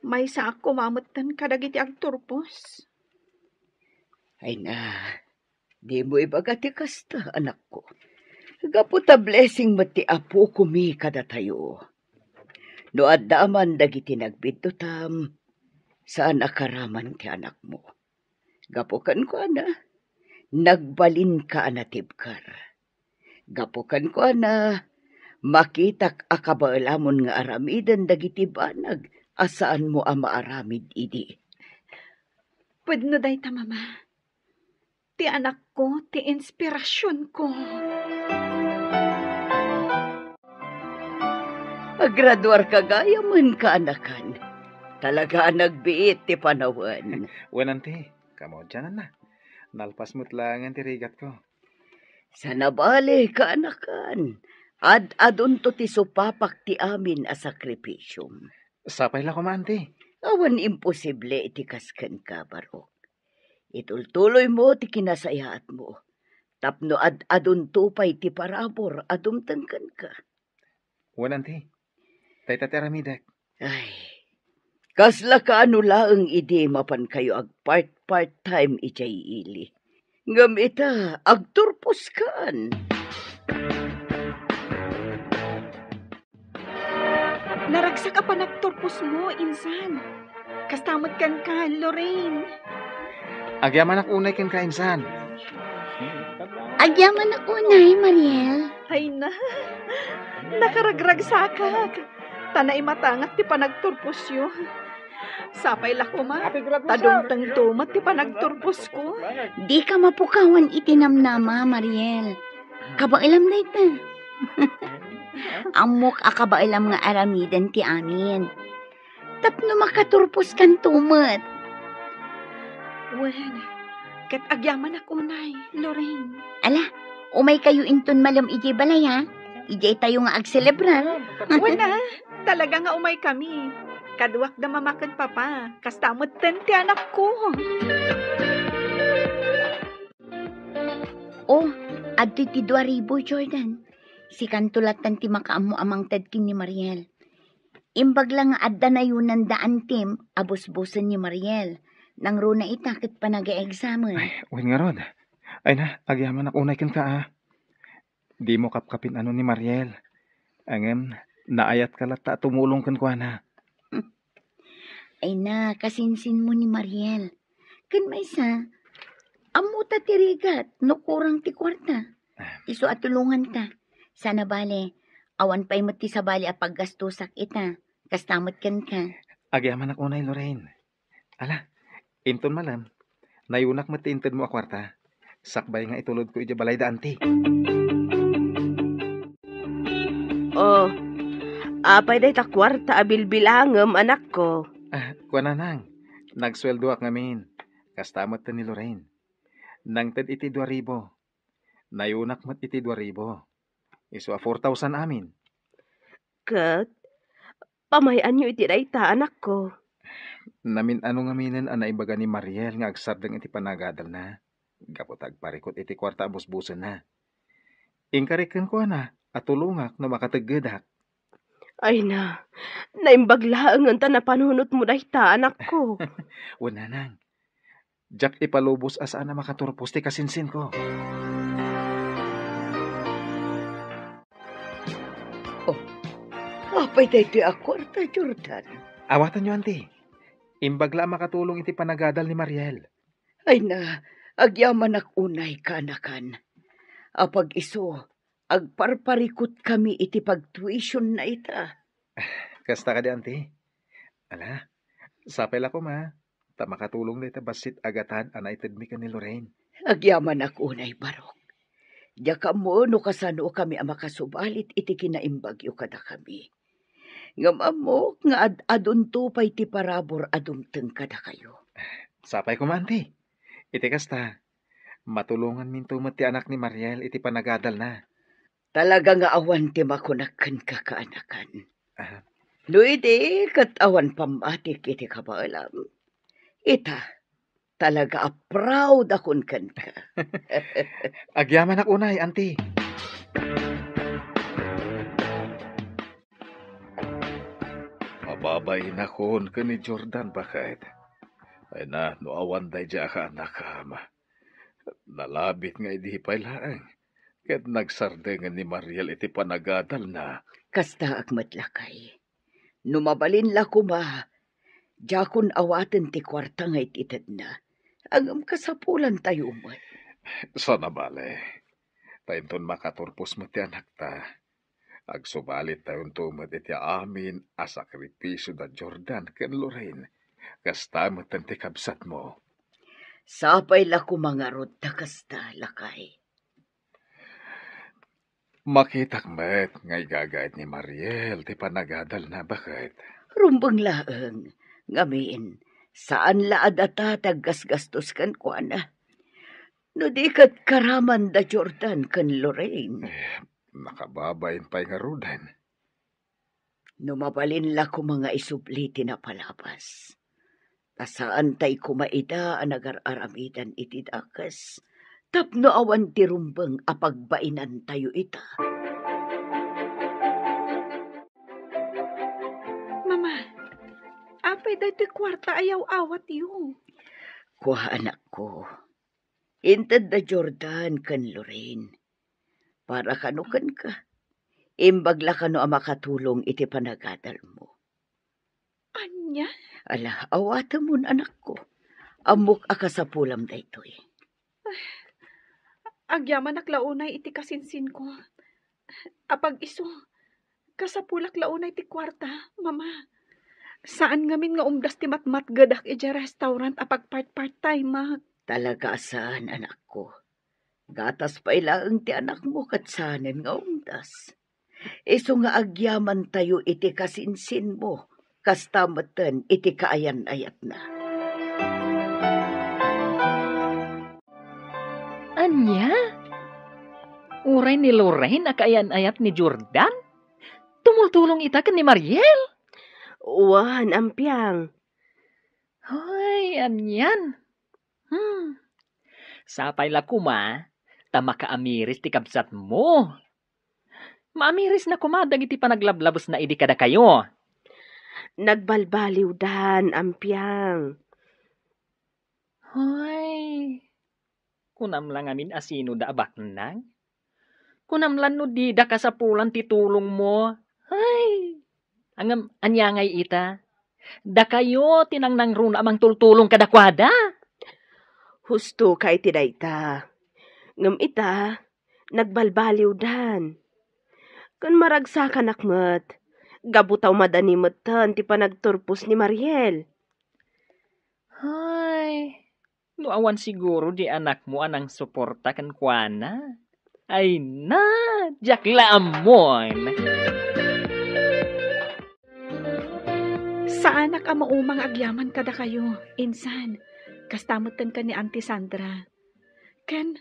maysaak koma metten kadagiti agturpos. Ay na, dimo ibaga ti kasta, anakko. Gapu ta blessing met ti Apokomi kadatayo. No adda man dagiti nagbiddutam, saan a karaman ti anakmo. Gapu kenkuana, nagbalinka a natibker. Gapu kenkuana, makitak a kabaelamon nga aramiden dagiti banag a saanmo a maaramid idi. Pudno dayta, Mama. Ti anakko, ti inspirasionko. Graduarka gayamen, kaanakan. Talaga a nagbiit ti panawen. Wen, anti, kamaudiananna. Nalpas met laengen ti rigatko. Saan a bale, kaanakan. Ad-adunto ti supapak ti amin a sakripisiom. Sapay la koma, anti. Awan imposible iti kas kenka, Barok. Itultuloymo ti kinasayaatmo tapno ad-adunto pay ti parabur a dumteng kenka. Wen, anti. Dayta ti aramidek. Ay, kasla kaano laeng idi mapankayo agpart-part time idiay ili. Ngem ita, agturposkan. Naragsak a panagturposmo, insan. Kasta met kenka, Lorraine. Agyamanak unay kenka, insan. Agyamanak unay, Mariel. Ay na, nakaragragsakak. Ta naimatangak ti panagturposyo. Sapay la koma, ta dumtengto met ti panagturposko. Dika mapukawan iti namnama, Mariel. Kabaelam dayta. Ammok a kabaelam nga aramiden ti amin. Tapno makaturposkanto met. Wen, ket agyamanak unay, Lorraine. Ala, umaykayo inton malem idiay balay, ha? Idiay tayo nga agselebrar. Wen a, talaga nga umaykami. Kaduak da mama ken papa. Kasta metten ti anakko. Oh, adtoy ti dua ribu, Jordan. Sikanto lattan ti makaammo a mangted ken ni Mariel. Imbag la nga adda nayunan da antim a busbusen ni Mariel. Nangruna ita ket panag-examen. Ay, wen ngarud. Ay na, agyamanak unay kenka, a. Dimo kapkapin-ano ni Mariel. Ngem, naayatka latta a tumulong kenkuana. Ay na, kasinsinmo ni Mariel. Ken maysa, ammota ti rigat no kurang ti kuarta. Ah. Isu a tulonganta. Saan a bale, awan pay met ti sabali a paggastosak ita. Kasta met kenka. Agyamanak unay, Lorraine. Ala, inton malem, nayunak met ti intedmo a kuarta. Sakbay nga itulodko idiay balay da anti. Oh, apay dayta kuarta a bilbilangem, anakko? Ah, kuana, nang, nagsueldoak ngamin. Kasta met ni Lorraine. Nangted iti dua ribu. Nayunak met iti dua ribu. Isu a four thousand amin. Ket, pamay-anyo iti dayta, anakko? Namin-ano ngaminen a naibaga ni Mariel nga agsardeng iti panagadalna, gapu ta agparikut iti kuarta a busbusenna. Inkarik kenkuana a tulongak no makateggedak. Ay na, naimbag laengen ta napanunotmo dayta, anakko. Wen, nanang. Diak ipalubos a saan a makaturpos ti kasinsinko. Oh, apay daytoy a kuarta, Jordan? Awatanyo, anti. Imbag la a makatulong iti panagadal ni Mariel. Ay na, agyamanak unay, kaanakan. Apag-isu, agparparikutkami iti pagtuition na ita. Kasta kadi, anti? Ala, sapay la koma, ta makatulong dayta bassit a gatad a naitedmi ken ni Lorraine. Agyamanak unay, Barok. Diak ammo no kasanokami a makasubalit iti kinaimbagyo kadakami. Ngem ammok nga ad-adunto pay ti parabur a dumteng kadakayo. Sapay koma, anti. Iti kasta, matulonganminto met ti anak ni Mariel iti panagadalna. Talaga nga awan ti makunak kenka, kaanakan. Ah. No idi ket awan pammatik iti kabaelam, ita, talaga a proud akon kenka. Agyamanak unay, anti. Mababainak ken ni Jordan, baket. Ay na, no awan daydiay a kaanakam. Nalabit nga idi pay laeng, ket nagsardengen ni Mariel iti panagadalna. Kastaak met, lakay. No mabalin la koma, diakon awaten ti kuarta nga it-itedna. Ngem kasapulantayo met. Saan a bale, ta inton makaturpos met ti anakta, agsubalittayonto met iti amin a sakripisio da Jordan ken Lorraine, kasta met ti kabsatmo. Sapay la koma ngarud ta kasta, lakay. Makitak met nga igagayat ni Mariel ti panagadalna, baket. Rumbeng laeng, ngamin, saan la a data ti aggasgastos kenkuana. No di ket karaman da Jordan ken Lorraine. Eh, makababain pay ngaruden. No mabalin la koma nga isubli ti napalabas, ta saantay koma ida a nagar-aramidan iti dakes tapno awan ti rumbeng a pagbainantayo ita. Mama, apay daytoy kuarta a yaw-awatyo? Kua, anakko. Inted da Jordan ken Lorraine. Para kano kenka. Imbag la kano a makatulong iti panagadalmo. Ania? Ala, awatemon, anakko. Ammok a kasapulam daytoy. Agyamanak la unay iti kasinsinko. Apag-isu, kasapulak la unay ti kuarta, Mama. Saan ngamin nga umdas ti matmatgedak idiay restaurant a pagpart-part-timeak. Talaga a saan, anakko. Gatas pay laeng ti anakmo ket saanen nga umdas. Isu nga agyamantayo iti kasinsinmo, kasta metten iti kaayan-ayatna. Ania? Uray ni Lorraine a kaayan-ayat ni Jordan? Tumultulong ita ken ni Mariel? Wen, ampiang. Hoy, anian? Hmm. Sapay la koma, ta makaamiris ti kabsatmo. Maamirisna koma dagiti panaglablabesna idi kadakayo. Nagbalbaliwdan, ampiang. Hoy, kunam la ngamin a sino da a baknang? Kunam lan no dida kasapulan ti tulongmo? Ay, ngem ania ngay ita? Dakayo ti nangnangruna a mangtultulong kadakuada. Husto ka iti dayta. Ngem ita, nagbalbaliwdan. Ken maragsakanak met, gapu ta umadani metten ti panagturpos ni Mariel. Ay, no awan siguro di anakmo a nangsuporta kenkuana. Ay na, diak la ammon. Saanak a maumang agyaman kadakayo, insan. Kasta metten ken ni Auntie Sandra. Ken,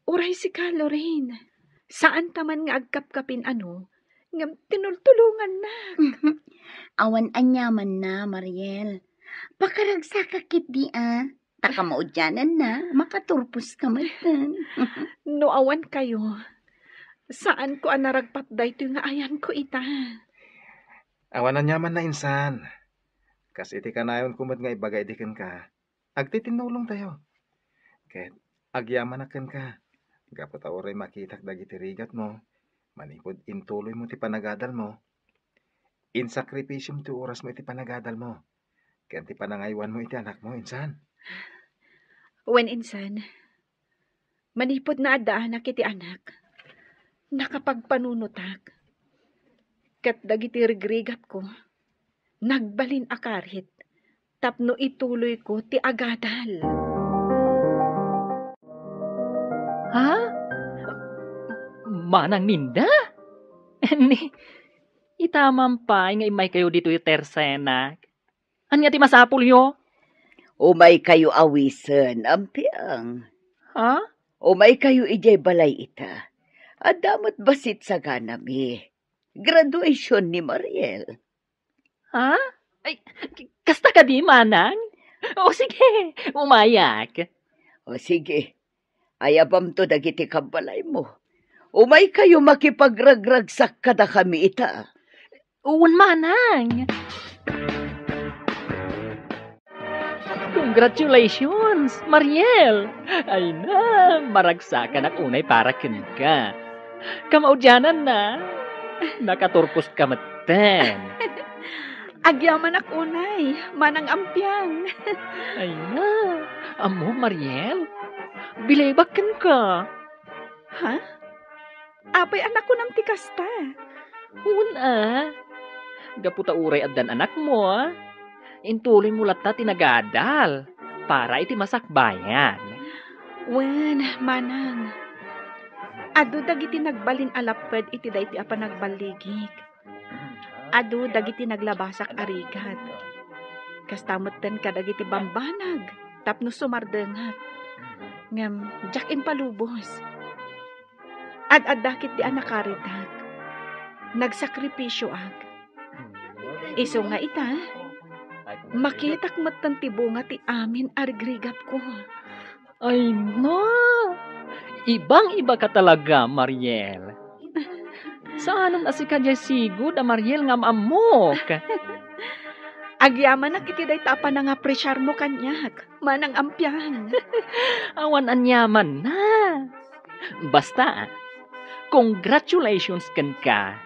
uray sika, Lorraine. Saanta man nga agkapkapin ano, ngem tinultulongannak. Awan aniamanna, Mariel. Pakaragsakak ketdi a. Ta kamaudiananna, makaturposka metten. No awan kayo, saanko a naragpat daytoy nga ayanko ita. Awan aniamanna, insan. Kas iti kanayonko met nga ibaga idi kenka, agtitinnulongtayo. Ket agyamanak kenka, gapu ta uray makitak dagiti rigatmo, manipud intuloymo ti panagadalmo, insakripisiom ti orasmo iti panagadalmo, ken ti panangaywanmo iti anakmo, insan. Wen, insan, manipud naaddaanak iti anak, nakapagpanunotak. Ket dagiti rigrigatko, nagbalin a karit tapno ituloyko ti agadal. Ha? Manang Minda? Ni, ita man pay nga immaykayo ditoy tersenak. Ania ti masapulyo? Umaykayo awisen, ampiang. Ha? Umaykayo idiay balay ita. Adda met bassit saganami. Graduation ni Mariel. Ha? Ay, k-, kasta kadi, manang? O sige, umayak. O sige, ayabamto dagiti kabbalaymo. Umaykayo makipagragragsak kadakami ita. Wen, manang. Congratulations, Mariel! Ay na, maragsakanak unay para kenka. Kamaudiananna, nakaturposka metten. Agyamanak unay, manang ampiang. Ay na, ammo, Mariel, bilibak kenka. Ha? Apay a nakunam ti kasta? Wen a. Gapu ta uray addan anakmo, intuloymo latta ti nagadal para iti masakbayan. Wen, manang. Adu dagiti nagbalin a lapped iti daytoy a panagballigik. Adu dagiti naglabasak a rigat. Kasta metten kadagiti bambanag tapno sumardengak. Ngem diak impalubos. Ad-adda ketdi a nakaritak. Nagsakripisioak. Isu nga ita, makitak metten ti bunga ti amin a rigrigatko. Ay na! Ibang-ibaka talaga, Mariel. Saanen a sika diay sigud a Mariel nga am-ammok. Agyamanak iti dayta a panangapresiarmo kaniak, Manang Ampiang. Awan aniamanna. Basta, congratulations kenka.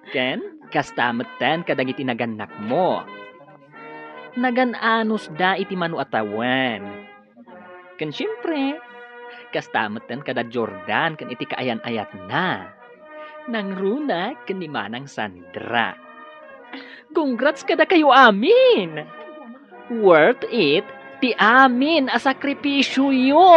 Ken kasta metten kadagiti nagannakmo. Nagan-anosda iti mano a tawen. Ken siempre, kasta metten kada Jordan ken iti kaayan-ayatna. Nangruna ken ni Manang Sandra. Congrats kadakayo amin! Worth it ti amin a sakripisioyo!